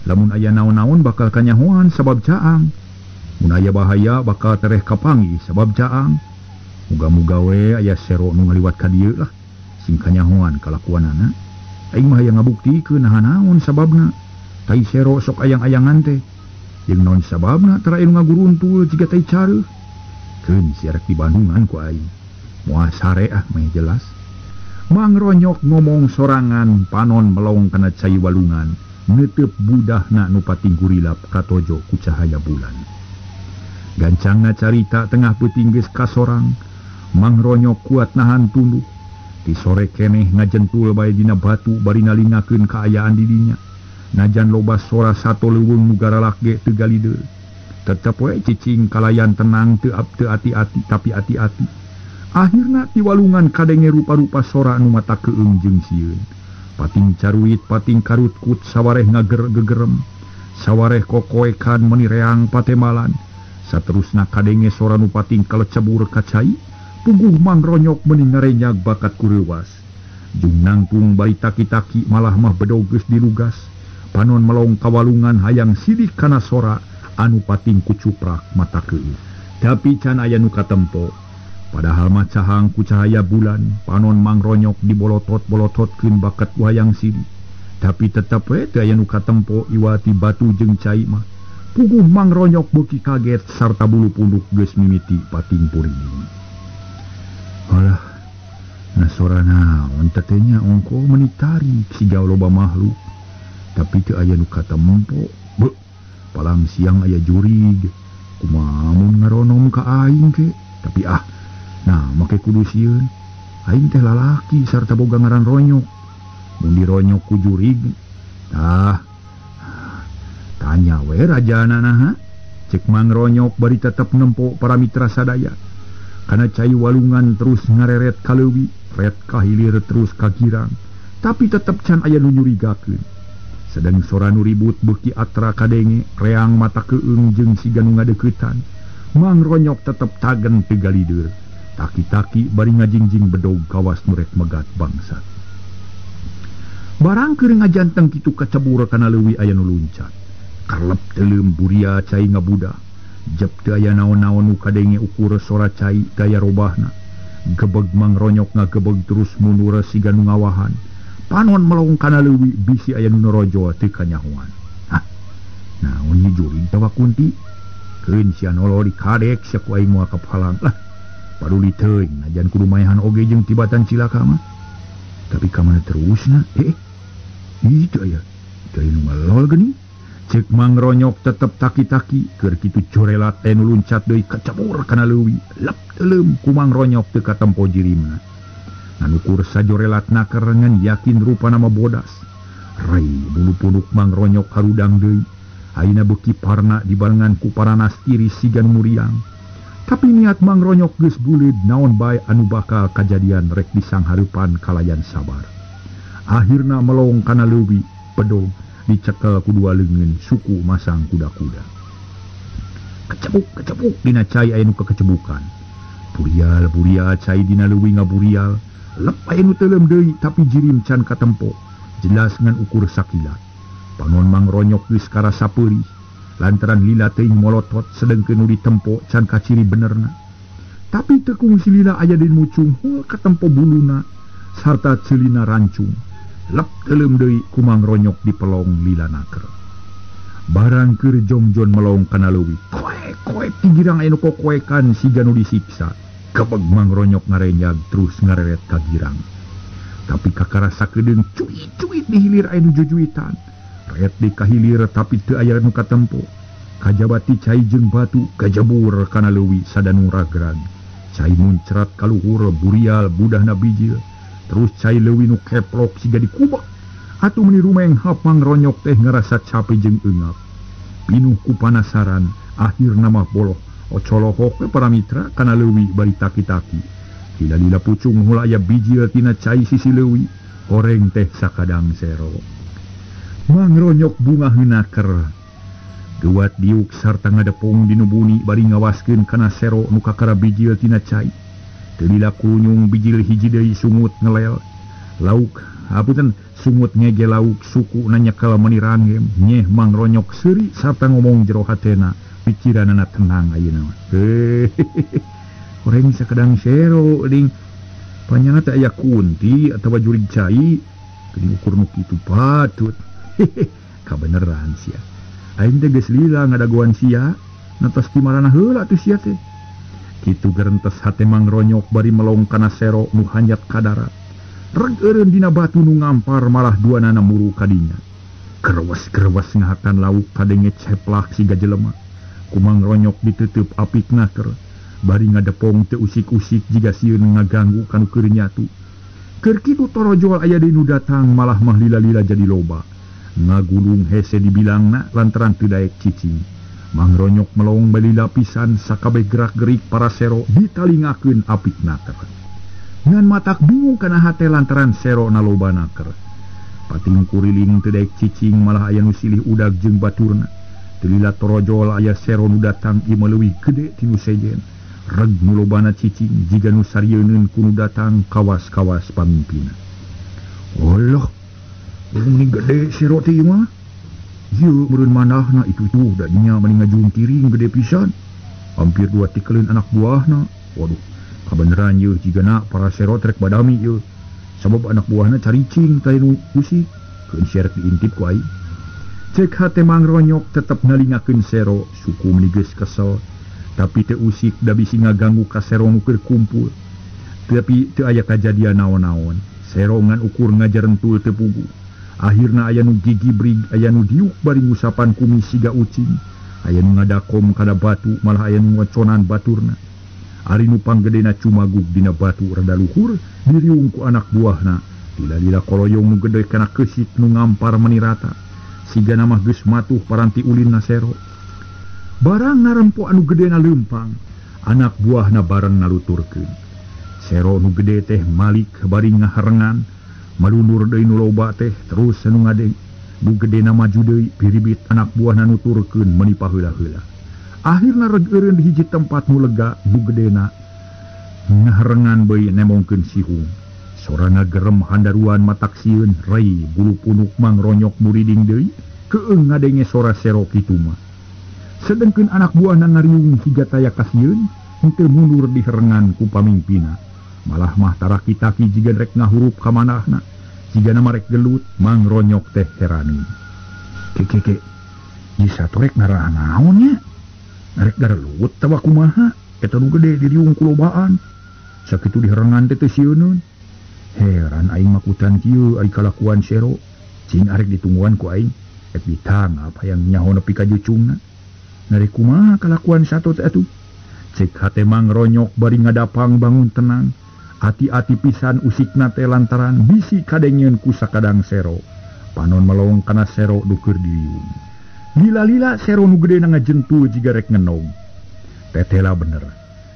Lamun aya naon-naon bakal kanyahoan sabab caang. Mun aya bahaya bakal tereh kapangi sabab caang. Muga-muga we aya sero nu ngaliwat ka dieu lah sing kanyahoan kalakuanana. Aing mah hayang ngabuktikeun naha naon sababna. Tai sero sok ayang-ayangan teh. Jeung naon sababna tara anu ngaguruntul jiga tai careuh. Keun si arek di Bandungan ku aing. Moal sare ah meh jelas. Mang Ronyok ngomong sorangan panon melong kana cai walungan netep budahna nu pating gurilap katojo ku cahaya bulan. Gancangna carita tengah peuting geus kasorang. Mang Ronyok kuat nahan tunduh. Ti sore keneh ngajentul bae dina batu bari nalingakeun kaayaan di dinya. Najan loba sora sato leuweung nu garalak ge teu galideul. Tetep we cicing kalayan tenang teu ati-ati tapi ati-ati. Akhirna ti walungan kadenge rupa-rupa sora anu mata keung jeung sieun. Pating caruit, pating karutkut, sawareh ngager-gegerem, sawareh kokoekan meuni reang patemalan. Saterusna kadenge sora nu pating kalecebur ka cai, puguh Mang Ronyok meuni ngarenyag bakat kureuwas. Jung nangtung bari taki-taki malah mah bedog geus dilugas. Panon melong kawalungan hayang sidik kana sora anu pating kucuprak mata keung. Tapi can aya nu katempo. Padahal mah cahang ku cahaya bulan, panon Mang Ronyok dibolotot-bolototkeun bakat ku hayang sidik. Tapi tetep we teu aya nu katempo iwati batu jeung cai mah. Puguh Mang Ronyok beuki kaget sarta bulu punduk geus mimiti pating purinding. Alah, nah sora naon teh nya ongko meuni tarik siga loba makhluk. Tapi teu aya nu katempo. Beuh, palang siang aya jurig. Kumaha mun ngaronom ka aing ke? Tapi ah, nah make kudu sieun. Aing teh lalaki sarta boga ngaran Ronyok. Mun dironyok ku jurig, tah tanya we rajana naha. Cek Mang Ronyok bari tetep nempo para mitra sadaya. Kana cai walungan terus ngareret ka leuwi, ret ka hilir terus ka girang. Tapi tetep can aya nu nyurigakeun. Sedeng sora nu ribut beuki atra kadenge, reang mata keung jeung siga nu ngadeuketan. Mang Ronyok tetep tagen teu galideul. Taki-taki bari ngajingjing bedog kawas nu rek megat bangsat. Barang keur ngajanteng kitu kacebur kana leuwi aya nu luncat. Karlep teuleum buria cai ngabudah. Jep teu aya naon-naon nu kadenge ukur sora cai gaya robahna. Gebeg Mang Ronyok ngagebeg terus mundur siga nu ngawahan. Panon melong kana leuwi bisi aya nu norojo teu kanyahoan. Hah, naon ieu jurig tawa kunti? Keun sia nolo dikadek sia ku aing moal kapalang lah. Paduli teuing najan kudu maehan oge jeung tibatan cilaka mah. Tapi ka mana terusna? Itu aya. Teu nu ngalol geuning. Cek Mang Ronyok tetep taki-taki keur kitu corelat teh nu luncat deui kacebur kana leuwi. Lep teuleum ku Mang Ronyok teu katempo jirimna. Nganukur sajorelat naker ngan yakin rupana mah bodas. Rei bulu punduk Mang Ronyok harudang deui. Ayeuna beuki parna dibarengan ku paranas tiris siga nu muriang. Tapi niat Mang Ronyok geus buleud naon bae anu bakal kajadian rek disanghareupan kalayan sabar. Akhirna melong kana leuwi bedog dicekel ku dua leungeun suku masang kuda-kuda. Kecepuk-kecepuk dina cai aya nu kekecebukan. Burial-burial cai dina leuwi ngaburial. Lep aya nu teuleum deui tapi jirim can katempo. Jelas ngan ukur sakilat. Panon Mang Ronyok geus karasa peurih. Lantaran lila teuing molotot sedengkeun nu ditempo can kaciri benerna. Tapi teu kungsi lila aya di mucung hul katempo buluna sarta ceulina rancung. Lep teuleum deui ku Mang Ronyok dipelong lila naker. Barang keur jongjon melong kana leuwi. Koek-koek ti girang aya nu kokoekan siga nu disiksa. Gebeg Mang Ronyok ngarenyag terus ngareret ka girang. Tapi kakarasa keudeung cuit-cuit di hilir aya nu jujuitan. Ret di kahilir tapi teu aya nu katempo. Kajabati cai jeung batu kajebur kana leuwi sadanu ragrag. Cai muncrat kaluhur burial budahna bijil. Terus cai leuwi nu keplok siga dikubek. Atuh meuni rumenghap Mang Ronyok teh ngarasa cape jeung eungap. Pinuh ku panasaran akhirna mah boloh Ocolohok we para mitra kana leuwi bari taki-taki. Lila-lila pucung heula aya bijil tina cai sisi leuwi, horeng teh sakadang sero. Mangronyok bunga heunaker. Duat diuk sarta ngadepung dinu buni bari ngawaskeun kana sero nu kakara bijil tina cai. Teu lila kunyung bijil hiji deui sungut ngelel. Lauk hapunten sungut ngege lauk suku nanyekal meuni ranggem. Nyeh Mangronyok seuri sarta ngomong jero hatena, pikiranana tenang ayeuna mah. Horeng sakadang sero ding panyana teh aya kunti atawa jurig cai geuning ukur nu kitu patut. Kabeneran sia. Aing teh geus lila ngadagoan sia, natos ti marana heula teh sia teh. Kitu gerentes hate Mangronyok bari melong kana sero nu hanjat kadara. Reg eureun dina batu nu ngampar malah duanana muru kadinya. Kerewes-kerewes ngahakan lauk kadenge ceplak siga jelema. Ku Mangronyok diteuteub apik naker, bari ngadepong teu usik-usik jiga sieun ngaganggu kanu keur nyatu. Keur kitu torojol aya deui nu datang malah mah lila-lila jadi loba. Ngagulung hese dibilangna lantaran teu daek cicing. Mangronyok melong bali lapisan sakabeh gerak-gerik para sero ditalingakeun apik naker. Ngan matak bingung kana hate lantaran sero na loba naker. Pating kuriling teu daek cicing malah aya nu silih udag jeung baturna. Teu lila torojol aya sero nu datang ieu mah leuwih gede ti nu sejen. Reg nu lobana cicing jiga nu sarieunun ku nu datang kawas-kawas pamimpinna. Allah, ini gede sero teh ieu mah. Ieu meureun manahna itu tuh da nya mani ngajungkiring gede pisan. Hampir dua tikeleun anak buahna. Waduh, kabeneran ieu jigana para sero trek badami ieu. Sabab anak buahna caricing teh nu usik. Keun sia rek diintip ku aing. Cek hate Mangronyok tetep nalingakeun sero, suku meuni geus kesel. Tapi teu usik da bisi ngaganggu ka sero nu keur kumpul. Tapi teu aya kajadian naon-naon. Sero ngan ukur ngajarentul teu puguh. Akhirna aya nu gigibrig, aya nu diuk bari ngusapan kumis siga ucing. Aya nu ngadakom kana batu, malah aya nu ngoconan baturna. Ari nu panggedena cumagug dina batu rada luhur, diriung ku anak buahna. Lila-lila koloyong nu gede kana keusik nu ngampar meuni rata. Sigana mah geus matuh paranti ulinna sero. Barang narempo anu gedena leumpang, anak buahna bareng naluturkeun. Sero nu gede teh malik bari ngaharengan. Malundur deui nu loba teh terus anu ngade nu gedena maju deui piribit anak buahna nuturkeun meuni paheula-heula. Akhirna reg eureun di hiji tempat nu lega nu gedena ngaharengan beuy nemongkeun sihung. Sorana gerem handaruan matak sieun rei bulu punuk Mangronyok muriding deui keung ngadenge sora sero kitu mah. Sedengkeun anak buahna ngariung siga taya kasieun henteu mundur diherengan ku pamimpinna. Malah mah taraki-taki jiga rek ngahurup ka manahna. Jiga nama rek gelut, Mangronyok teh herani. Ke, ieu sato rek ngarah naon nya? Rek garelut tawa kumaha? Eta nu gede diriung ku lobaan. Sakitu diherengan teh teu sieuneun. Heran aing makutan kieu ari kalakuan sero. Cing arek ditungguan ku aing. Rek ditangap hayang nyaho nepi ka jucungna. Narek kumaha kalakuan sato teh atuh? Cek hate Mangronyok bari ngadapang bangun tenang. Hati-hati pisan usikna teh lantaran bisi kadengeun ku sakadang sero. Panon melong kana sero nu keur diriung. Lila-lila sero nu gedena ngajentul jiga rek ngenog. Tetela bener.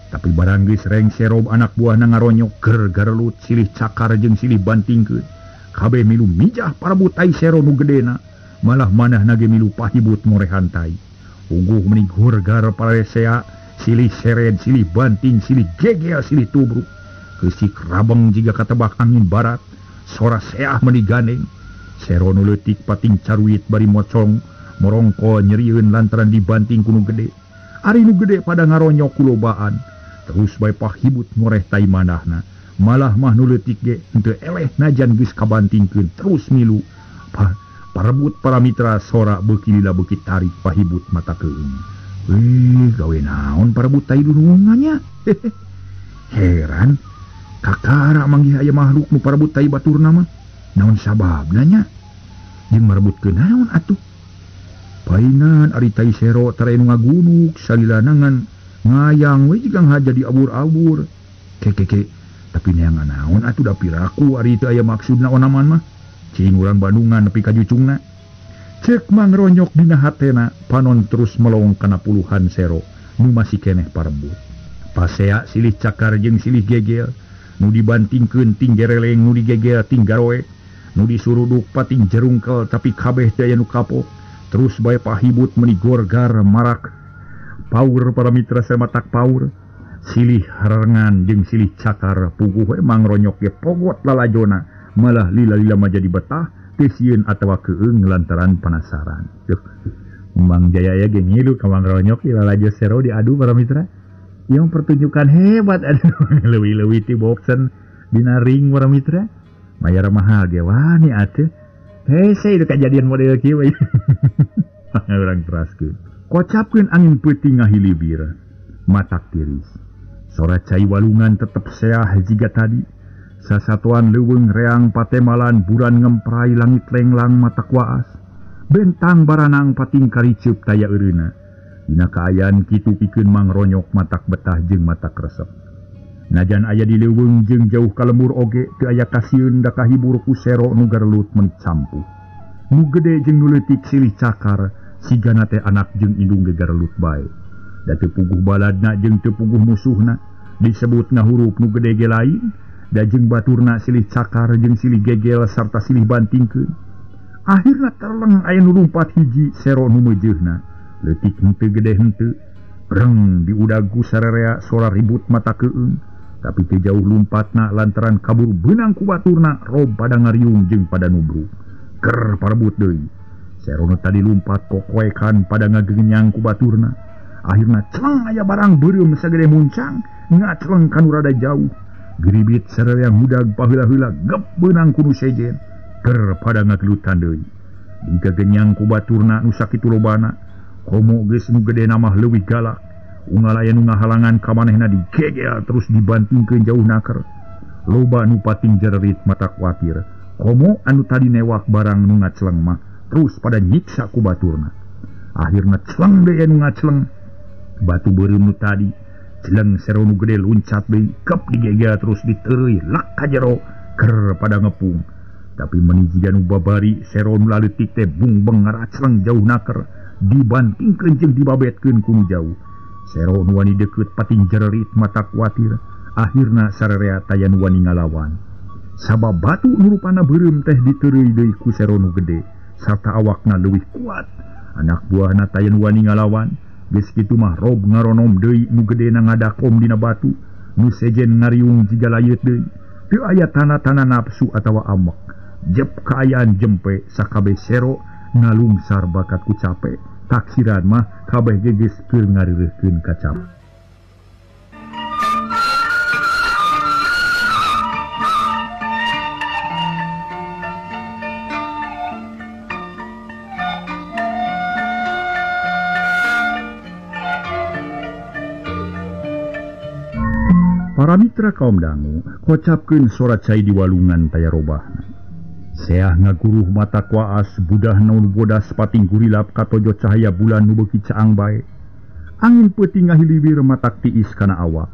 Tapi barang geus reng sero anak buahna ngaronyok ger garelut silih cakar jeung silih bantingkeun. Kabeh milu mijah parebut tai sero nu gedena, malah manahna ge milu pahibut morehan tai. Uguh meni gurgar paresea, silih sered, silih banting, silih gegel, silih tubruk. Keusik rabeng jiga katebak angin barat, sora seah meni gandeng. Sero nu leutik pating caruit bari mocong, morongko nyerieun lantaran dibanting ku nu gede. Ari nu gede pada ngaronyok ku lobaan. Terus bae pahibut ngoreh tai manahna. Malah mah nu leutik ge henteu eleh najan geus kabantingkeun terus milu. Parebut para mitra sora beuki lila beuki tarik pahibut mata keung. Wih, gawe naon parebut tai dunungannya? Heran. Kakara manggih aya makhluk nu parebut tai baturna mah. Naon sababna nya? Jeung marebutkeun naon atuh? Painan ari tai sero tara nu ngagunuk salilana ngan ngayang we jiga ngaja di abur-abur. Ke tapi neangan naon atuh da piraku ari teu aya maksudna onaman mah. Cing urang Bandungan nepi ka jucungna. Cek Mangronyok dina hatena panon terus melong kana puluhan sero. nu masih keneh parebut. Pasea silih cakar jeung silih gegel, nu dibantingkeun ting gereleng, nu digegel ting garoe, nu disuruduk pating jerungkel, tapi kabeh teu aya nu kapok. Terus bae pahibut meuni gorgar marak paur para mitra samatak paur. Silih harengan jeung silih cakar puguh we Mang Ronyok ge pogot lalajona, malah lila-lila mah jadi betah teu sieun atawa keung lantaran penasaran. Duh, Mang Jaya ya ge ngilu ka Mang Ronyok lalajo sero diadu para mitra. Yang pertunjukan hebat aduh leuwih-leuwih ti boxen dina ring para mitra. Mayar mahal ge wani atuh. Hese itu kejadian model kieu we. Urang teraskeun. Kocapkeun angin peuting ngahilibir, matak tiris. Sora cai walungan tetep seah jiga tadi. Sasatuan leuweung reang patemalan buran ngemprai langit lenglang matak waas. Bentang baranang pating karicup taya eureuna. Dina kaayaan kitu pikeun Mang Ronyok matak betah jeung matak resep. Najan aya di leuweung jeung jauh ka lembur oge teu aya kasieun da kahibur ku sero nu garelut meuni campuh. Nu gede jeung nu leutik silih cakar sigana teh anak jeung indung ge garelut bae. Da teu puguh baladna jeung teu puguh musuhna, disebut ngahurup nu gede ge lain, da jeung baturna silih cakar jeung silih gegel sarta silih bantingkeun. Akhirna terleng aya nu lumpat hiji sero nu meujeunna, leutik henteu gede henteu, reng diudag ku sararea sora ribut mata keung, tapi teu jauh lumpatna lantaran kabur beunang ku baturna rob pada ngariung jeung pada nubruk. Ker parebut deui. Sero nu tadi lumpat kokoekan pada ngagenyang ku baturna. Akhirna celeng aya barang beureum sagede muncang, ngaceleng ka nu rada jauh. Giribit sararea ngudag paheula-heula gep beunang ku nu sejen. Ker pada ngagelutan deui. Digagenyang ku baturna nu sakitu lobana. Komo geus nu gede mah leuwih galak. Unggal aya nu ngahalangan ka manehna digegel terus dibantingkeun jauh naker. Loba nu pating jererit mata kuatir. Komo anu tadi newak barang nu ngaceleng mah terus pada nyiksa ku baturna. Akhirna celeng deui anu ngaceleng. Batu beureum nu tadi celeng sero nu gede luncat deui kep digegel terus diteureuy lak ka jero ker pada ngepung. Tapi meuni jiga nu babari sero nu laleutik teh bungbeng ngaraceleng jauh naker, dibantingkeun jeung dibabetkeun ku nu jauh. Sero nu wani deukeut pating jererit mata kuatir. Akhirna sararea taya nu wani ngalawan. Sabab batu nu rupana beureum teh diteureuy deui ku sero nu gede sarta awakna leuwih kuat. Anak buahna taya nu wani ngalawan. Geus kitu mah rob ngaronom deui nu gedena ngadakom dina batu, nu sejen ngariung jiga layeut deui. Teu aya tanda-tanda nafsu atawa amek. Jep kaayaan jempe sakabeh sero ngalungsar bakat ku cape. Taksiran mah kabeh ge geus keur ngareureuhkeun ka cape. Para mitra kaum dangu, kocapkeun sora cai di walungan taya robahna. Seah ngaguruh mata kuaas, budah nu bodas pating gurilap katojo cahaya bulan nu beuki caang bae. Angin peuting ngahiliwir matak tiis kana awak.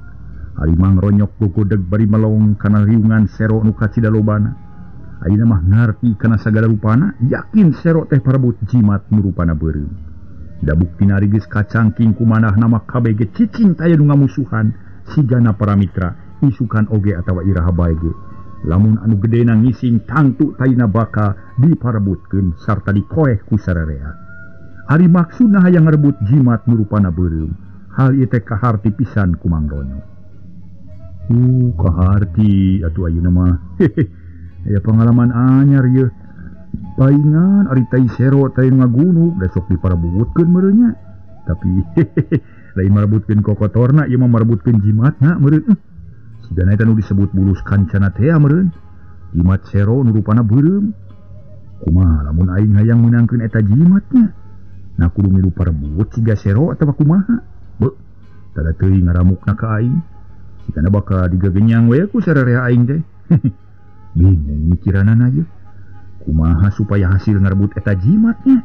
Ari Mang Ronyok gogodeg bari melong kana riungan sero nu kacida lobana. Ayeuna mah ngarti kana sagala rupana, yakin sero teh parebut jimat nu rupana beureum. Da buktina ari geus kacangking ku manahna mah kabeh ge cicing taya nu ngamusuhan. Sigana para mitra isukan oge atawa iraha bae ge. Lamun anu gedena ngising tangtu taina baka diparebutkeun sarta dikoeh ku sararea. Ari maksudna hayang ngarebut jimat nu rupana beureum. Hal ieu teh kaharti pisan ku Mang Ronyok. Kaharti atuh ayeuna mah. Aya pengalaman anyar ieu. Paingan ari tai sero tai ngagunuk da sok diparebutkeun meureun nya. Tapi lain merebutkeun kokotorna ieu mah merebutkeun jimatna meureun. Sigana eta nu disebut bulus kancana teh meureun. Jimat sero nu rupana beureum. Kumaha lamun aing hayang meunangkeun eta jimatnya? Nah kudu milu parebut siga sero atawa kumaha? Beuh, tada teuing ngaramukna ka aing. Sigana bakal digagenyang we ku sararea aing teh. Bingung mikiranana ieu. Kumaha supaya hasil ngarebut eta jimatnya?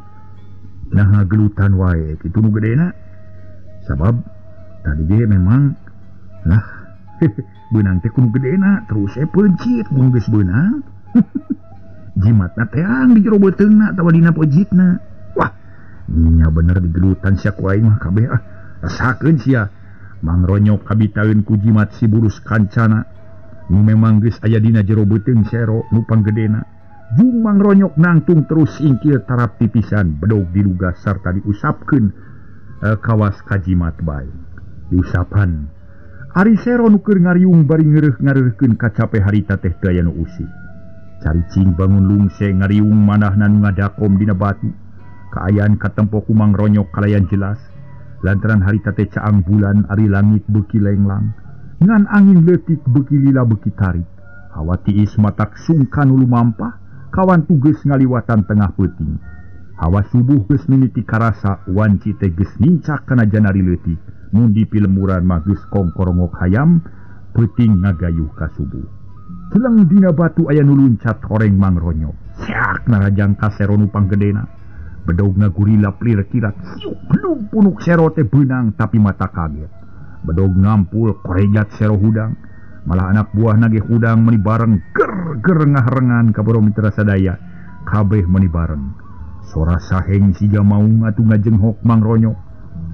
Nah gelutan wae kitu nu gedena. Sabab tadi ge memang lah beunang teh kudu gedena terus peuncit mun geus beunang. Jimatna teang di jero beuteungna atawa dina pojitna. Wah, nya bener digelutan sia ku aing mah kabeh ah. Rasakeun sia. Mang Ronyok kabitaeun ku jimat si Bulus Kancana. Nu memang geus aya dina jero beuteung sero nu panggedena. Jung Mang Ronyok nangtung terus ingkir tarap tipisan bedog diluga sarta diusapkeun kawas kajimat bae. Diusapan. Ari sero nu keur ngariung bari ngeureuh-ngareuhkeun kacape harita teh teu aya nu usik. Caricing bangun lungse ngariung manahna nu ngadakom dina batu. Kaayaan katempo ku Mang Ronyok kalayan jelas. Lantaran harita teh caang bulan ari langit beuki lenglang. Ngan angin leutik beuki lila beuki tarik. Hawa tiis matak sungkan nu lumampah kawan tuges ngaliwatan tengah peuting. Hawa subuh geus mimiti karasa wanci teh geus nincak kana janari leutik. Mun di pilemburan mah geus kongkorongok hayam peuting ngagayuh ka subuh. Celeng dina batu aya nu luncat horeng Mang Ronyok. Siak narajang ka sero nu panggedena. Bedogna gurila plir kilat siuk belum punuk sero teh beunang tapi mata kaget. Bedog ngampul korejat sero hudang. Malah anak buah nage hudang meni bareng ger-ger ngaharengan ka boro mitra sadaya. Kabeh meni bareng. Sora saheng siga maung atuh ngajenghok Mang Ronyok.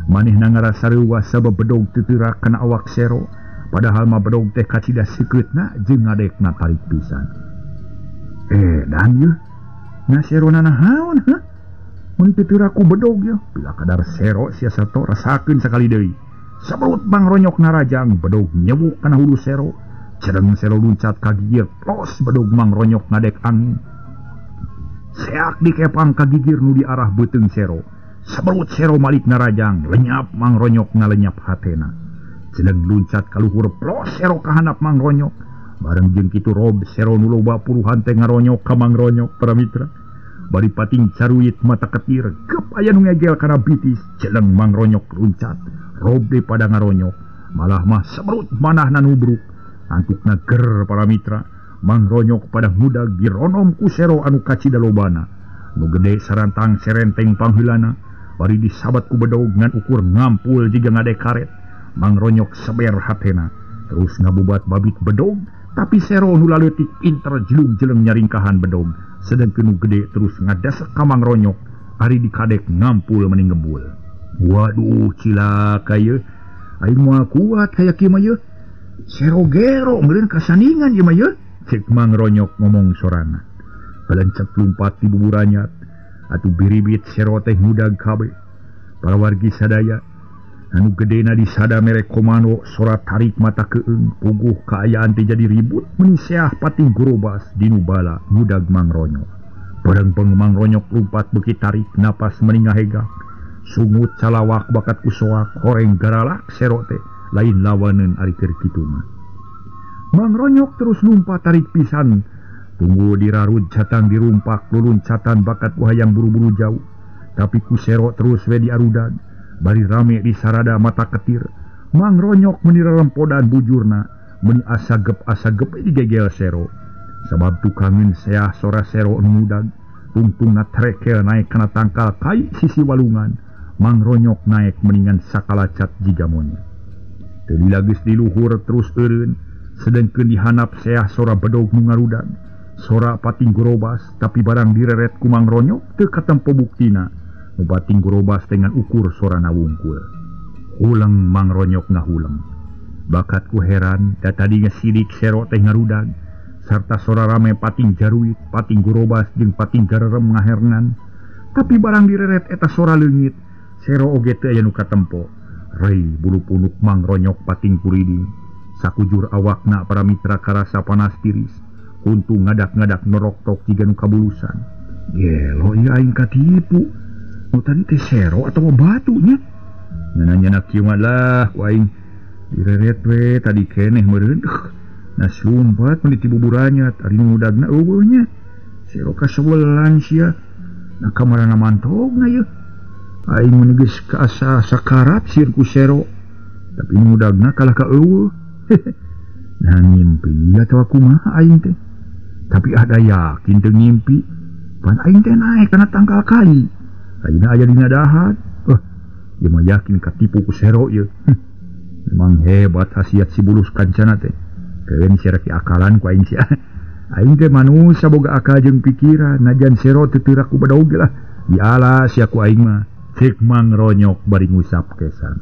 Manehna ngarasa reuwas sabab bedog teu teurak kana awak sero. Padahal mah bedog teh kacida sikeutna jeung ngadekna tarik pisan. Dan yeuh nya sero nanahaon heuh? Mun teu teurak ku bedog yeuh. Bila kadar sero sia sato rasakeun sakali deui. Saberut Mang Ronyok narajang bedog nyewuk kana hulu sero. Cereng sero luncat ka gigir plos bedog Mang Ronyok ngadek angin. Seak dikepang ka gigir nu di arah beuteung sero. Saberut sero malik narajang lenyap Mang Ronyok ngalenyap hatena. Jeleng luncat ka luhur plos sero kahanap Mang Ronyok. Bareng jeung kitu rob sero nu loba puluhan teh ngaronyok ka Mang Ronyok para mitra. Bari pating caruit mata ketir gep aya nu ngegel kana bitis. Jeleng Mang Ronyok luncat rob deui pada ngaronyok. Malah mah seberut manahna nubruk. Antukna ger para mitra. Mang Ronyok pada ngudag dironom ku sero anu kacida lobana. Nu gede sarantang serenteng pangheulana. Bari disabat ku bedog ngan ukur ngampul jiga ngadek karet. Mang Ronyok seber hatena. Terus ngabubat babit bedog, tapi sero nu laleutik pinter jelung-jeleng nyaringkahan bedog. Sedengkeun nu gede terus ngadasek ka Mang Ronyok. Ari dikadek ngampul meni ngebul. Waduh cilaka yeuh. Aing moal kuat kaya kieu mah yeuh. Sero gero meureun kasandingan ieu mah yeuh. Cek Mang Ronyok ngomong sorangan. Balencet lumpat di buburanyat. Atuh biribit sero teh ngudag kabeh. Para wargi sadaya anu gedena disada mere komando sora tarik mata keung puguh kaayaan teh jadi ribut meni seah pating gorobas dinu bala ngudag Mang Ronyok. Bareng Mang Ronyok lumpat beuki tarik napas meni ngahegak. Sungut calawak bakat ku soak horeng garalak sero teh lain lawaneun ari keur kitu mah. Mang Ronyok terus lumpat tarik pisan. Tunggu dirarud catang dirumpak luluncatan bakat ku hayang buru-buru jauh. Tapi ku sero terus we diarudag. Bari rame di sarada mata ketir. Mang Ronyok meni rerempodan bujurna. Meni asagep-asagep digegel sero. Sabab tukangeun seah sora sero nu ngudag. Tungtungna trekel naik kana tangkal kai sisi walungan. Mang Ronyok naek meningan sakalacat jiga monyet. Teu lila geus di luhur terus eureun. Sedengkeun dihanap seah sora bedog nu ngarudag. Sora pating gorobas tapi barang direret ku Mang Ronyok teu katempo buktina. Nu pating gorobas dengan ukur sorana wungkul. Huleng Mang Ronyok ngahuleng. Bakat ku heran da tadi ngesidik sero teh ngarudag sarta sora rame pating jaruit, pating gorobas jeung pating garerem ngahernan. Tapi barang direret eta sora leungit, sero oge teu aya nu katempo. Rei bulu punuk Mang Ronyok pating kuriding. Sakujur awakna para mitra karasa panas tiris. Untung ngadak-ngadak noroktok jiga nu kabulusan. Gelo ieu aing katipu. Nu tadi teh sero atawa batu nya. Nyana-nyana kieu mah lah ku aing direret we tadi keneh meureun. Nah lumpat meni ti buburanyat ari nu ngudagna eueuh nya. Sero kasewelan sia. Nah kamarana mantogna yeuh. Aing mun geus kaasa sakarat sieun ku sero. Tapi nu ngudagna kalah ka eueuh. Nah ngimpi atawa kumaha aing teh. Tapi ada yakin teu ngimpi. Pan aing teh naek kana tangkal kai. Ayeuna aya dina dahat. Ieu mah yakin katipu ku sero ieu. Memang hebat khasiat si Bulus Kancana teh. Keun sia rek akalan ku aing sia. Aing teh manusia boga akal jeung pikiran, najan sero teu teurak ku bedog lah. Diala sia ku aing mah. Cek Mang Ronyok bari ngusap kesan.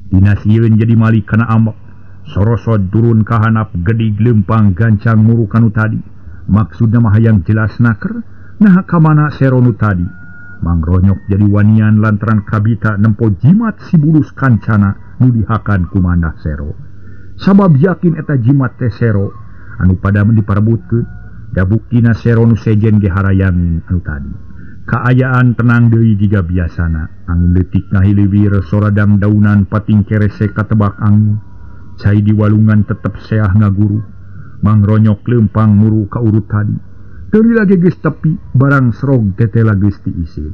Dina sieun jadi malik kana ambek. Sorosod turun kahanap gedig lempang gancang muru kanu tadi. Maksudna mah hayang jelas naker, nah kamana sero nu tadi. Mangronyok jadi wanian lantaran kabita nempo jimat si bulus kancana nu dihakan ku mandah sero. Sabab yakin eta jimat teh sero anu pada diparebutkeun, da buktina sero nu sejen ge harayang anu tadi. Kaayaan tenang deui jiga biasana, angin leutik ngahiliwir soradang daunan pating kerese katebak angin. Cai di walungan tetep seah ngaguru. Mangronyok lempang muru ka urut tadi. Teu lagi geus tepi barang serog tetela geus diisin.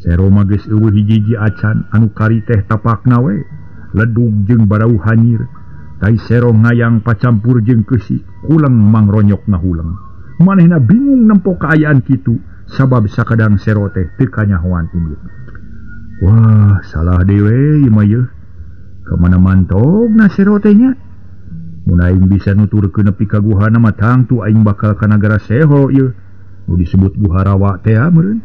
Sero mah geus eueuh hiji-hiji acan anu kari teh tapakna we. Ledug jeung barau hanyir. Tai sero ngayang pacampur jeung keusik, kuleng mangronyok ngahuleng. Manehna bingung nempo kaayaan kitu sabab sakadang sero teh teu kanyahoan indit. Wah, salah dewe ieu mah yeuh. Kamana mantogna sero teh nya? Mun aing bisa nuturkeun nepi ka guhana mah tangtu aing bakal ka nagara Seho ieu. Nu disebut Guha Rawa teh meureun.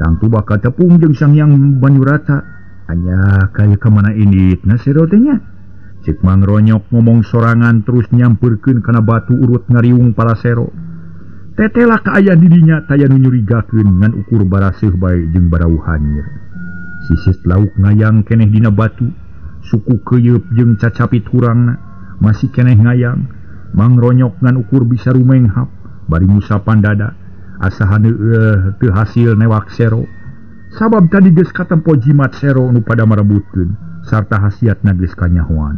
Tangtu bakal tepung jeung Sang Hyang Banyurata. Anya kaya ka mana inditna sero teh nya? Cek Mangronyok ngomong sorangan terus nyampeurkeun kana batu urut ngariung para sero. Tetela kaayaan didinya taya nu nyurigakeun ngan ukur baraseuh bae jeung barau hanyir. Sisit lauk ngayang keneh dina batu, suku keuyeub jeung cacapit hurangna masih keneh ngayang. Mangronyok ngan ukur bisa rumenghap bari ngusapan dada asa haneueuh teu hasil newak sero. Sabab tadi geus katempo jimat sero nu pada marebutkeun sarta hasiatna geus kanyahoan.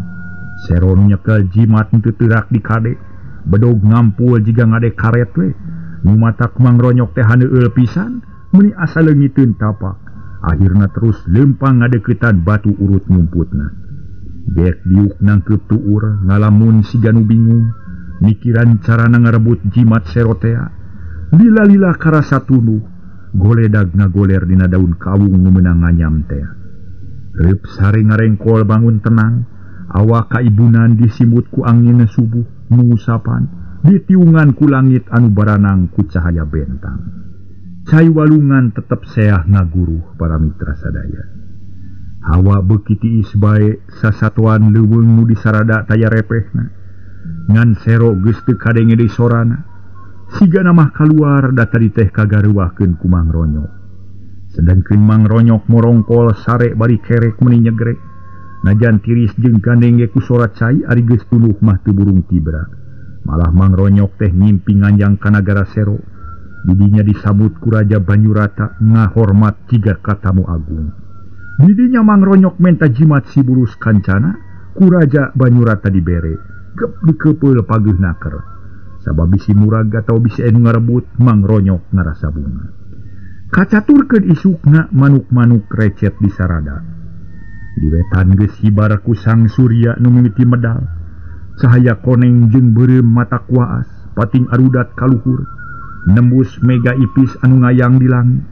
Sero nu nyekel jimat teu teurak di kade, bedog ngampul jiga ngade karet we. Nu matak Mangronyok teh haneueul pisan meuni asa leungiteun tapak. Akhirna terus lempang ngadeuketan batu urut ngumputna. Gek diuk nangkeup tuur ngalamun siga nu bingung mikiran carana ngarebut jimat sero tea. Lila-lila karasa tunduh goledag ngagoler dina daun kawung nu meunang nganyam tea. Reup sare ngarengkol bangun tenang, awak kaibunan disimut ku angin subuh ngusapan ditiungan ku langit anu baranang ku cahaya bentang. Cai walungan tetep seah ngaguruh para mitra sadaya. Hawa beuki tiis bae sasatuan leuweung nu disarada taya repehna. Ngan sero geus teu kadenge deui sorana. Sigana mah kaluar da tadi teh kagareuwahkeun ku Mangronyok. Sedangkeun Mangronyok morongkol sare bari kerek meuni nyegrek. Najan tiris jeung gandeng ge ku sora cai ari geus tunduh mah teu burung tibra. Malah Mangronyok teh ngimpi nganjang ka nagara sero. Didinya disambut ku Raja Banyurata ngahormat jiga ka tamu agung. Didinya Mangronyok menta jimat si bulus kancana ku Raja Banyurata dibere. Gep dikepeul pageuh naker. Sabab bisi murag atau bisi anu ngarebut Mangronyok ngarasa bunga. Kacaturkeun isukna manuk-manuk recet di sarada. Di wetan geus hibar ku sang surya nu mimiti medal. Cahaya koneng jeung beureum mata kuaas pating arudat kaluhur nembus mega ipis anu ngayang di langit.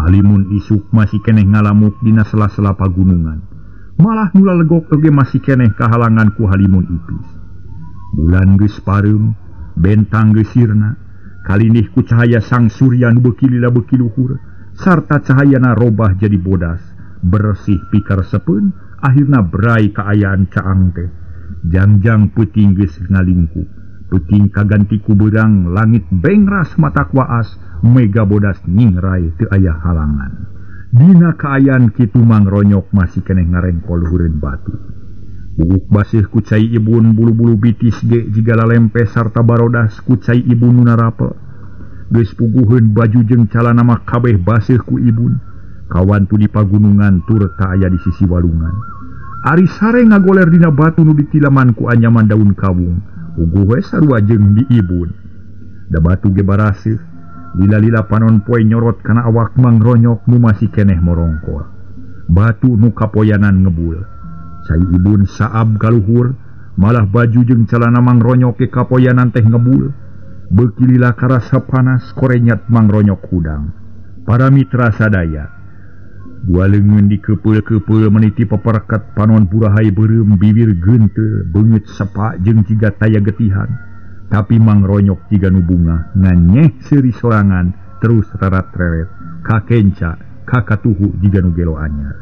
Halimun isuk masih keneh ngalamuk dina sela-sela pagunungan. Malah nu lalegok oge masih keneh kahalangan ku halimun ipis. Bulan geus pareum, bentang geus sirna, kalinih ku cahaya sang surya nu beuki lila beuki luhur, sarta cahayana robah jadi bodas, bersih pikar sepeun, akhirna berai kaayaan caang teh. Jangjang peuting geus ngalingkup. Peuting kaganti ku beurang langit bengras mata kuaas, mega bodas nyingrai teu aya halangan. Dina kaayaan kitu Mangronyok masih keneh ngarengkol luhureun batu. Buuk baseuh ku cai ibun, bulu-bulu bitis ge jiga lalempe sarta barodas ku cai ibun nu narapel. Geus puguheun baju jeung calana mah kabeh baseuh ku ibun. Kawantu di pagunungan tur ta aya di sisi walungan. Ari sare ngagoler dina batu nu ditilaman ku anyaman daun kawung. Puguh we sarua jeung di ibun. Da batu ge baraseuh, lila-lila panon poe nyorot kana awak Mangronyok nu masih keneh morongkol. Batu nu kapoyanan ngebul. Cai ibun saab kaluhur, malah baju jeung calana Mangronyok ge kapoyanan teh ngebul. Beuki lila karasa panas korenyat Mangronyok hudang. Para mitra sadaya, dua leungeun dikepeul-kepeul meniti peperket panon purahai beureum bibir geunteul beungeut sepak jeung jiga taya getihan. Tapi Mangronyok jiga nu bunga nganyeh seuri sorangan terus rarat-reret kakenca kakatuhu jiga nu gelo anyar.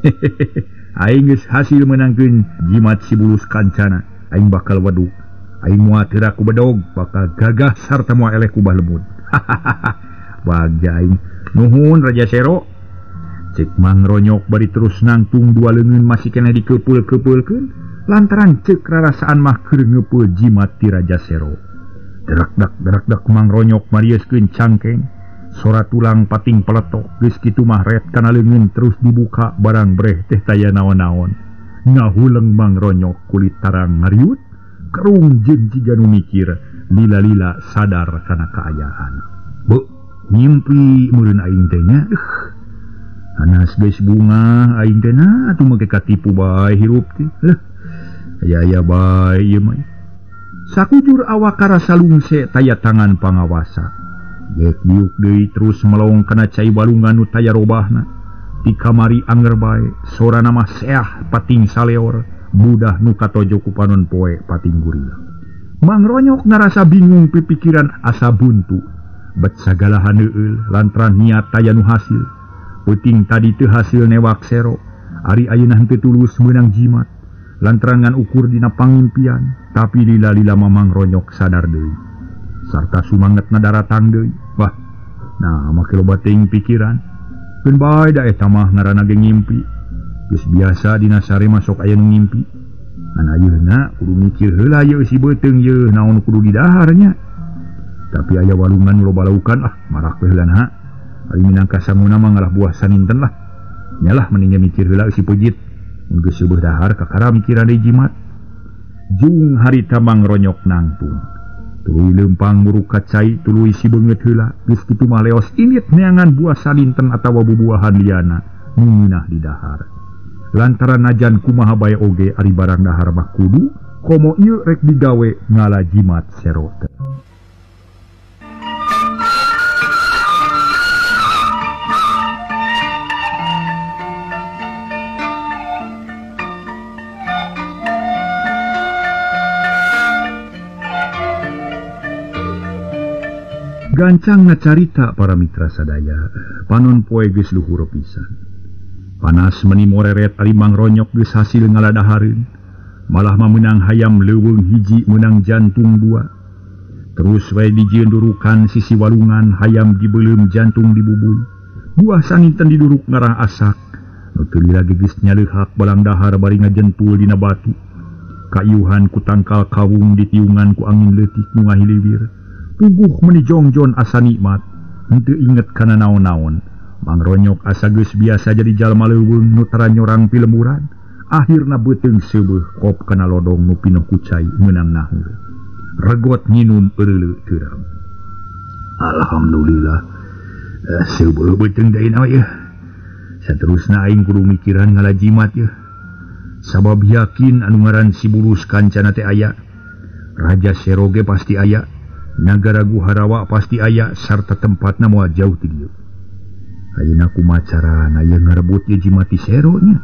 Hehehe. Aing geus hasil meunangkeun jimat si bulus kancana. Aing bakal weduk. Aing moal teu ku bedog, bakal gagah sarta moal eleh ku Bah Lemud. Bagja aing. Nuhun Raja Sero. Cek Mang Ronyok bari terus nangtung dua leungeun masih keneh dikeupul-keupulkeun lantaran ceuk rarasaan mah keur ngeupeul jimat ti Raja Sero. Derak-dak Mang Ronyok marieskeun cangkeng. Sora tulang pating peletok geus kitu mah ret kana leungeun terus dibuka barang breh teh taya naon-naon. Ngahuleng Mang Ronyok kulit tarang ngariut, kerung jeung jiga nu mikir lila-lila sadar kana kaayaan. Beuh, ngimpi meureun aing teh nya. Anas geus bunga aing teh na atuh make katipu bae hirup teh. Leuh, aya-aya bae ieu mah. Sakujur awak karasa lungse taya tangan pangawasa. Gek diuk deui terus melong kana cai walungan nu taya robahna. Ti kamari anger bae, sorana mah seah pating saleor, budah nu katojo ku panon poe pating gurila. Mang Ronyok ngarasa bingung pipikiran asa buntu. Bet sagala haneueul lantaran niat taya nu hasil. Peuting tadi teu hasil newak sero, ari ayeuna henteu tulus meunang jimat. Lantaran ngan ukur dina pangimpian, tapi lila-lila Mamang Ronyok sadar deui. Sarta sumangetna daratang deui. Wah, nah make loba teuing pikiran. Keun bae da eta mah ngaranna ge ngimpi. Geus biasa dina sare mah sok aya nu ngimpi. Ngan ayeuna kudu mikir heula yeuh si beuteung yeuh naon kudu didahar nya. Tapi aya walungan nu loba laukan ah marak we heula ha. Ari minangka sanguna mah ngalah buah saninten lah. Nyalah mending mikir heula si pejit. Mun geus seubeut dahar kakara mikiran deui jimat. Jung harita Mang Ronyok nangtung. Tuluy leumpang muruk ka cai tuluy si beungeut heula geus kitu mah leos init neangan buah saninten atawa bubuahan liana nu ngeunah di dahar. Lantaran najan kumaha bae oge ari barang dahar mah kudu komo ieu rek digawe ngala jimat sero teh. Gancang ngacarita para mitra sadaya, panon poe geus luhur pisan. Panas meni moreret ari Mang Ronyok geus hasil ngaladahareun. Malah mah meunang hayam leuweung hiji meunang jantung dua. Terus wae dijieun durukan sisi walungan hayam dibeuleum jantung dibubuy. Buah saninten diduruk ngarah asak. Nu teu lila geus nyaleuhak balang dahar bari ngajentul dina batu. Kayuhan ku tangkal kawung ditiungan ku angin leutik nu ngahiliwir. Puguh meni jongjon asa nikmat, henteu inget kana naon-naon. Mang Ronyok asa geus biasa jadi jalma leuweung nu tara nyorang pilemburan. Akhirna beuteung seubeuh kop kana lodong nu pinuh ku cai meunang naheur. Regot nginum eureuleu teuram. Alhamdulillah, seubeuh beuteung deui na yeuh. Saterusna aing kudu mikiran ngala jimat yeuh. Sabab yakin anu ngaran si bulus kancana teh aya. Raja Sero ge pasti aya. Nagara Guharawa pasti aya sarta tempatna moal jauh ti dieu. Ayeuna kumaha carana ieu ngarebut ieu jimat ti Sero nya?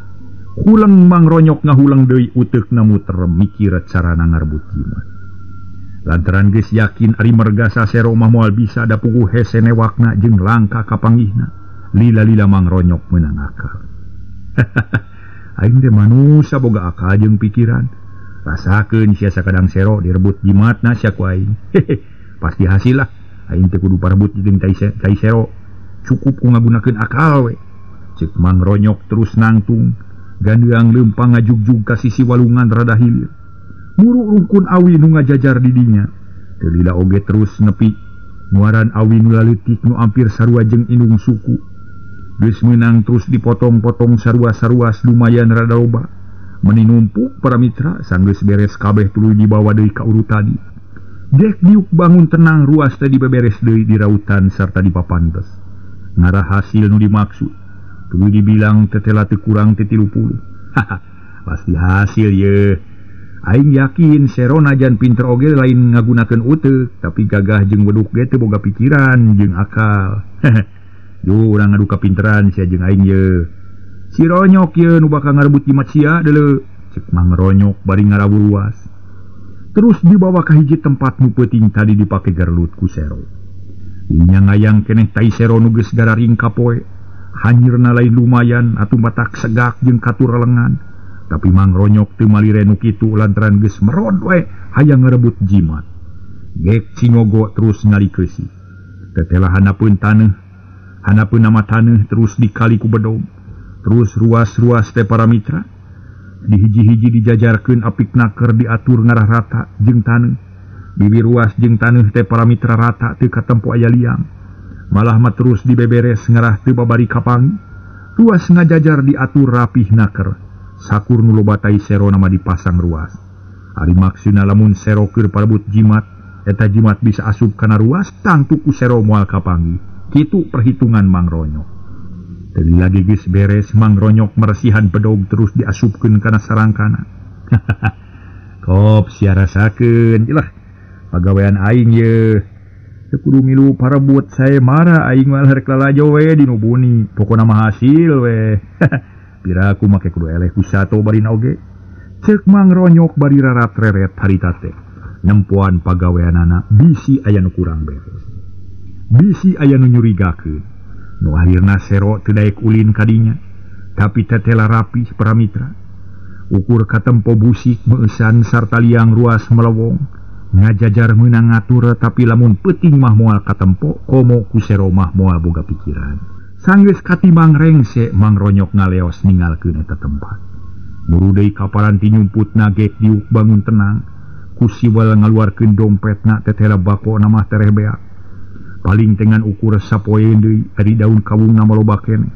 Huleng Mang Ronyok ngahuleng deui uteukna muter mikir carana ngarebut jimat. Lantaran geus yakin ari mergasa Sero mah moal bisa da puguh hese newakna jeung langka kapanggihna. Lila-lila Mang Ronyok meunang akal. Aing teh manusa boga akal jeung pikiran. Rasakeun sia sakadang Sero direbut jimatna sia ku aing. Hehe. Pasti hasil lah. Aing teh kudu parebut jeung cai Sero. Cukup ku ngagunakeun akal we. Ceuk Mang Ronyok terus nangtung. Gandeang leumpang ngajugjug ka sisi walungan rada hilir. Muru rungkun awi nu ngajajar di dinya. Teu lila oge terus nepi. Muaran awi nu laleutik nu ampir sarua jeung indung suku. Geus meunang terus dipotong-potong sarua-saruas lumayan rada loba. Meni numpuk para mitra sanggeus beres kabeh tuluy dibawa deui ka urut tadi. Dek diuk bangun tenang ruas teh dibeberes deui di rautan sarta dipapantes. Ngarah hasil nu dimaksud. Tuluy dibilang tetela teu kurang ti 30. Haha, pasti hasil ye. Aing yakin Sero najan pinter oge lain ngagunakeun uteuk, tapi gagah jeung weduk ge teu boga pikiran jeung akal. Yo urang ngadu kapinteran sia jeung aing ye. Si Ronyok ye nu bakal ngarebut jimat sia deuleu. Ceuk Mang Ronyok bari ngarawuh ruas. Terus dibawa ka hiji tempat nu peuting tadi dipake gerlut ku Sero. Inya ngayang keneh tai Sero nu geus gararing kapoe. Hanyirna lain lumayan atuh matak segak jeung katur lengan. Tapi Mang Ronyok teu malire nu kitu lantaran geus merod we hayang ngarebut jimat. Gek Cingogo terus ngalikeusi. Tetela hanapeun taneuh, hanapeun nama taneuh terus dikali ku bedog. Terus ruas-ruas teh para mitra dihiji-hiji dijajarkeun apik naker diatur ngarah rata jeung taneuh. Bibir ruas jeung taneuh teh para mitra rata teu katempo aya liang. Malah mah terus dibeberes ngarah teu babari kapangi. Ruas ngajajar diatur rapih naker. Sakur nu loba tai sero nama dipasang ruas. Ari maksudna lamun sero keur parebut jimat, eta jimat bisa asup kana ruas tangtu ku sero moal kapangi. Kitu perhitungan Mang Ronyok. Teu lagi geus beres Mang Ronyok meresihan bedog terus diasupkeun kana sarangkana. Kop sia rasakeun ilah pagawean aing ye. Teu kudu milu parebut sae mara aing mah rek lalajo we di nu buni. Pokona mah hasil we. Pira aku make kudu eleh ku sato barina oge. Ceuk Mang Ronyok bari rarat-reret harita teh. Nempoan pagaweanana bisi aya nu kurang beres. Bisi aya nu nyurigakeun. Nu akhirna sero teu daek ulin kadinya. Tapi tetela rapih para mitra. Ukur katempo busik meusan sarta liang ruas melewong. Ngajajar meunang ngatur tapi lamun peuting mah moal katempo komo ku sero mah moal boga pikiran. Sanggeus katimang rengse Mang Ronyok ngaleos ninggalkeun eta tempat. Muru deui kaparanti nyumputna gek diuk bangun tenang. Ku siwal ngaluarkeun dompetna tetela bakona mah tereh beak. Paling tengan ukur sapoe deui ari daun kawungna maloba keneh.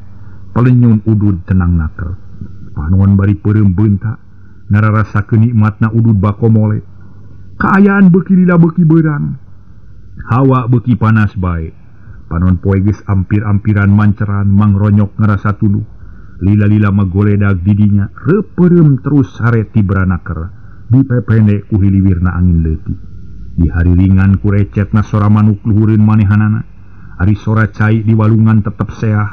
Palenyun udud tenang naker. Panon bari peureum beunta ngararasakeun nikmatna udud bako mole. Kaayaan beuki lila beuki beurang. Hawa beuki panas bae. Panon poe geus ampir-ampiran manceran Mang Ronyok ngarasa tunduh. Lila-lila magoledag didinya repeureum terus sare tibranaker. Dipepende ku hiliwirna angin leutik. Di hari ringan ku recetna sora manuk luhureun manehanana. Ari sora cai di walungan tetep seah.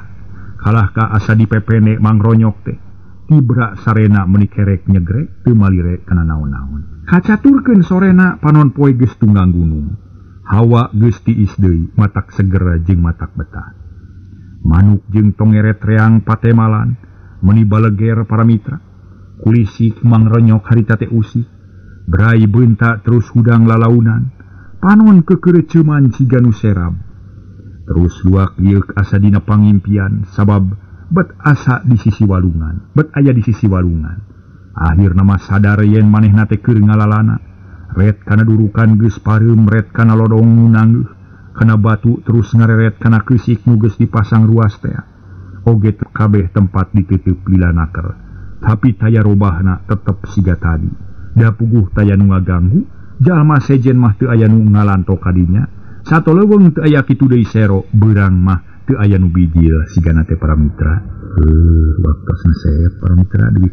Kalah ka asa dipepende Mang Ronyok teh. Tibra sarena meuni kerek nyegrek teu malire kana naon-naon. Kacaturkeun sorena panon poe geus tunggang gunung. Hawa geus tiis deui matak seger jeung matak betah. Manuk jeung tongeret reang patemalan meuni baleger para mitra. Kulisik Mang Ronyok harita teh usik. Brai beunta terus hudang lalaunan. Panon kekereceuman siga nu serab. Terus luak lieuk asa dina pangimpian sabab bet asa di sisi walungan, bet aya di sisi walungan. Akhirna mah sadar yen manehna teh keur ngalalana. Ret kana durukan geus pareum, ret kana lodong nu nangeuh, kana batu terus ngareret kana keusik nu geus dipasang ruas teh. Oge kabeh tempat ditutup lila naker. Tapi taya robahna tetep siga tadi. Da puguh taya nu ngaganggu, jalma sejen mah teu aya nu ngalanto kadinya. Sato leuweung teu aya kitu deui sero, beurang mah teu aya nu bijil sigana teh para mitra. Waktosna seep para mitra deui.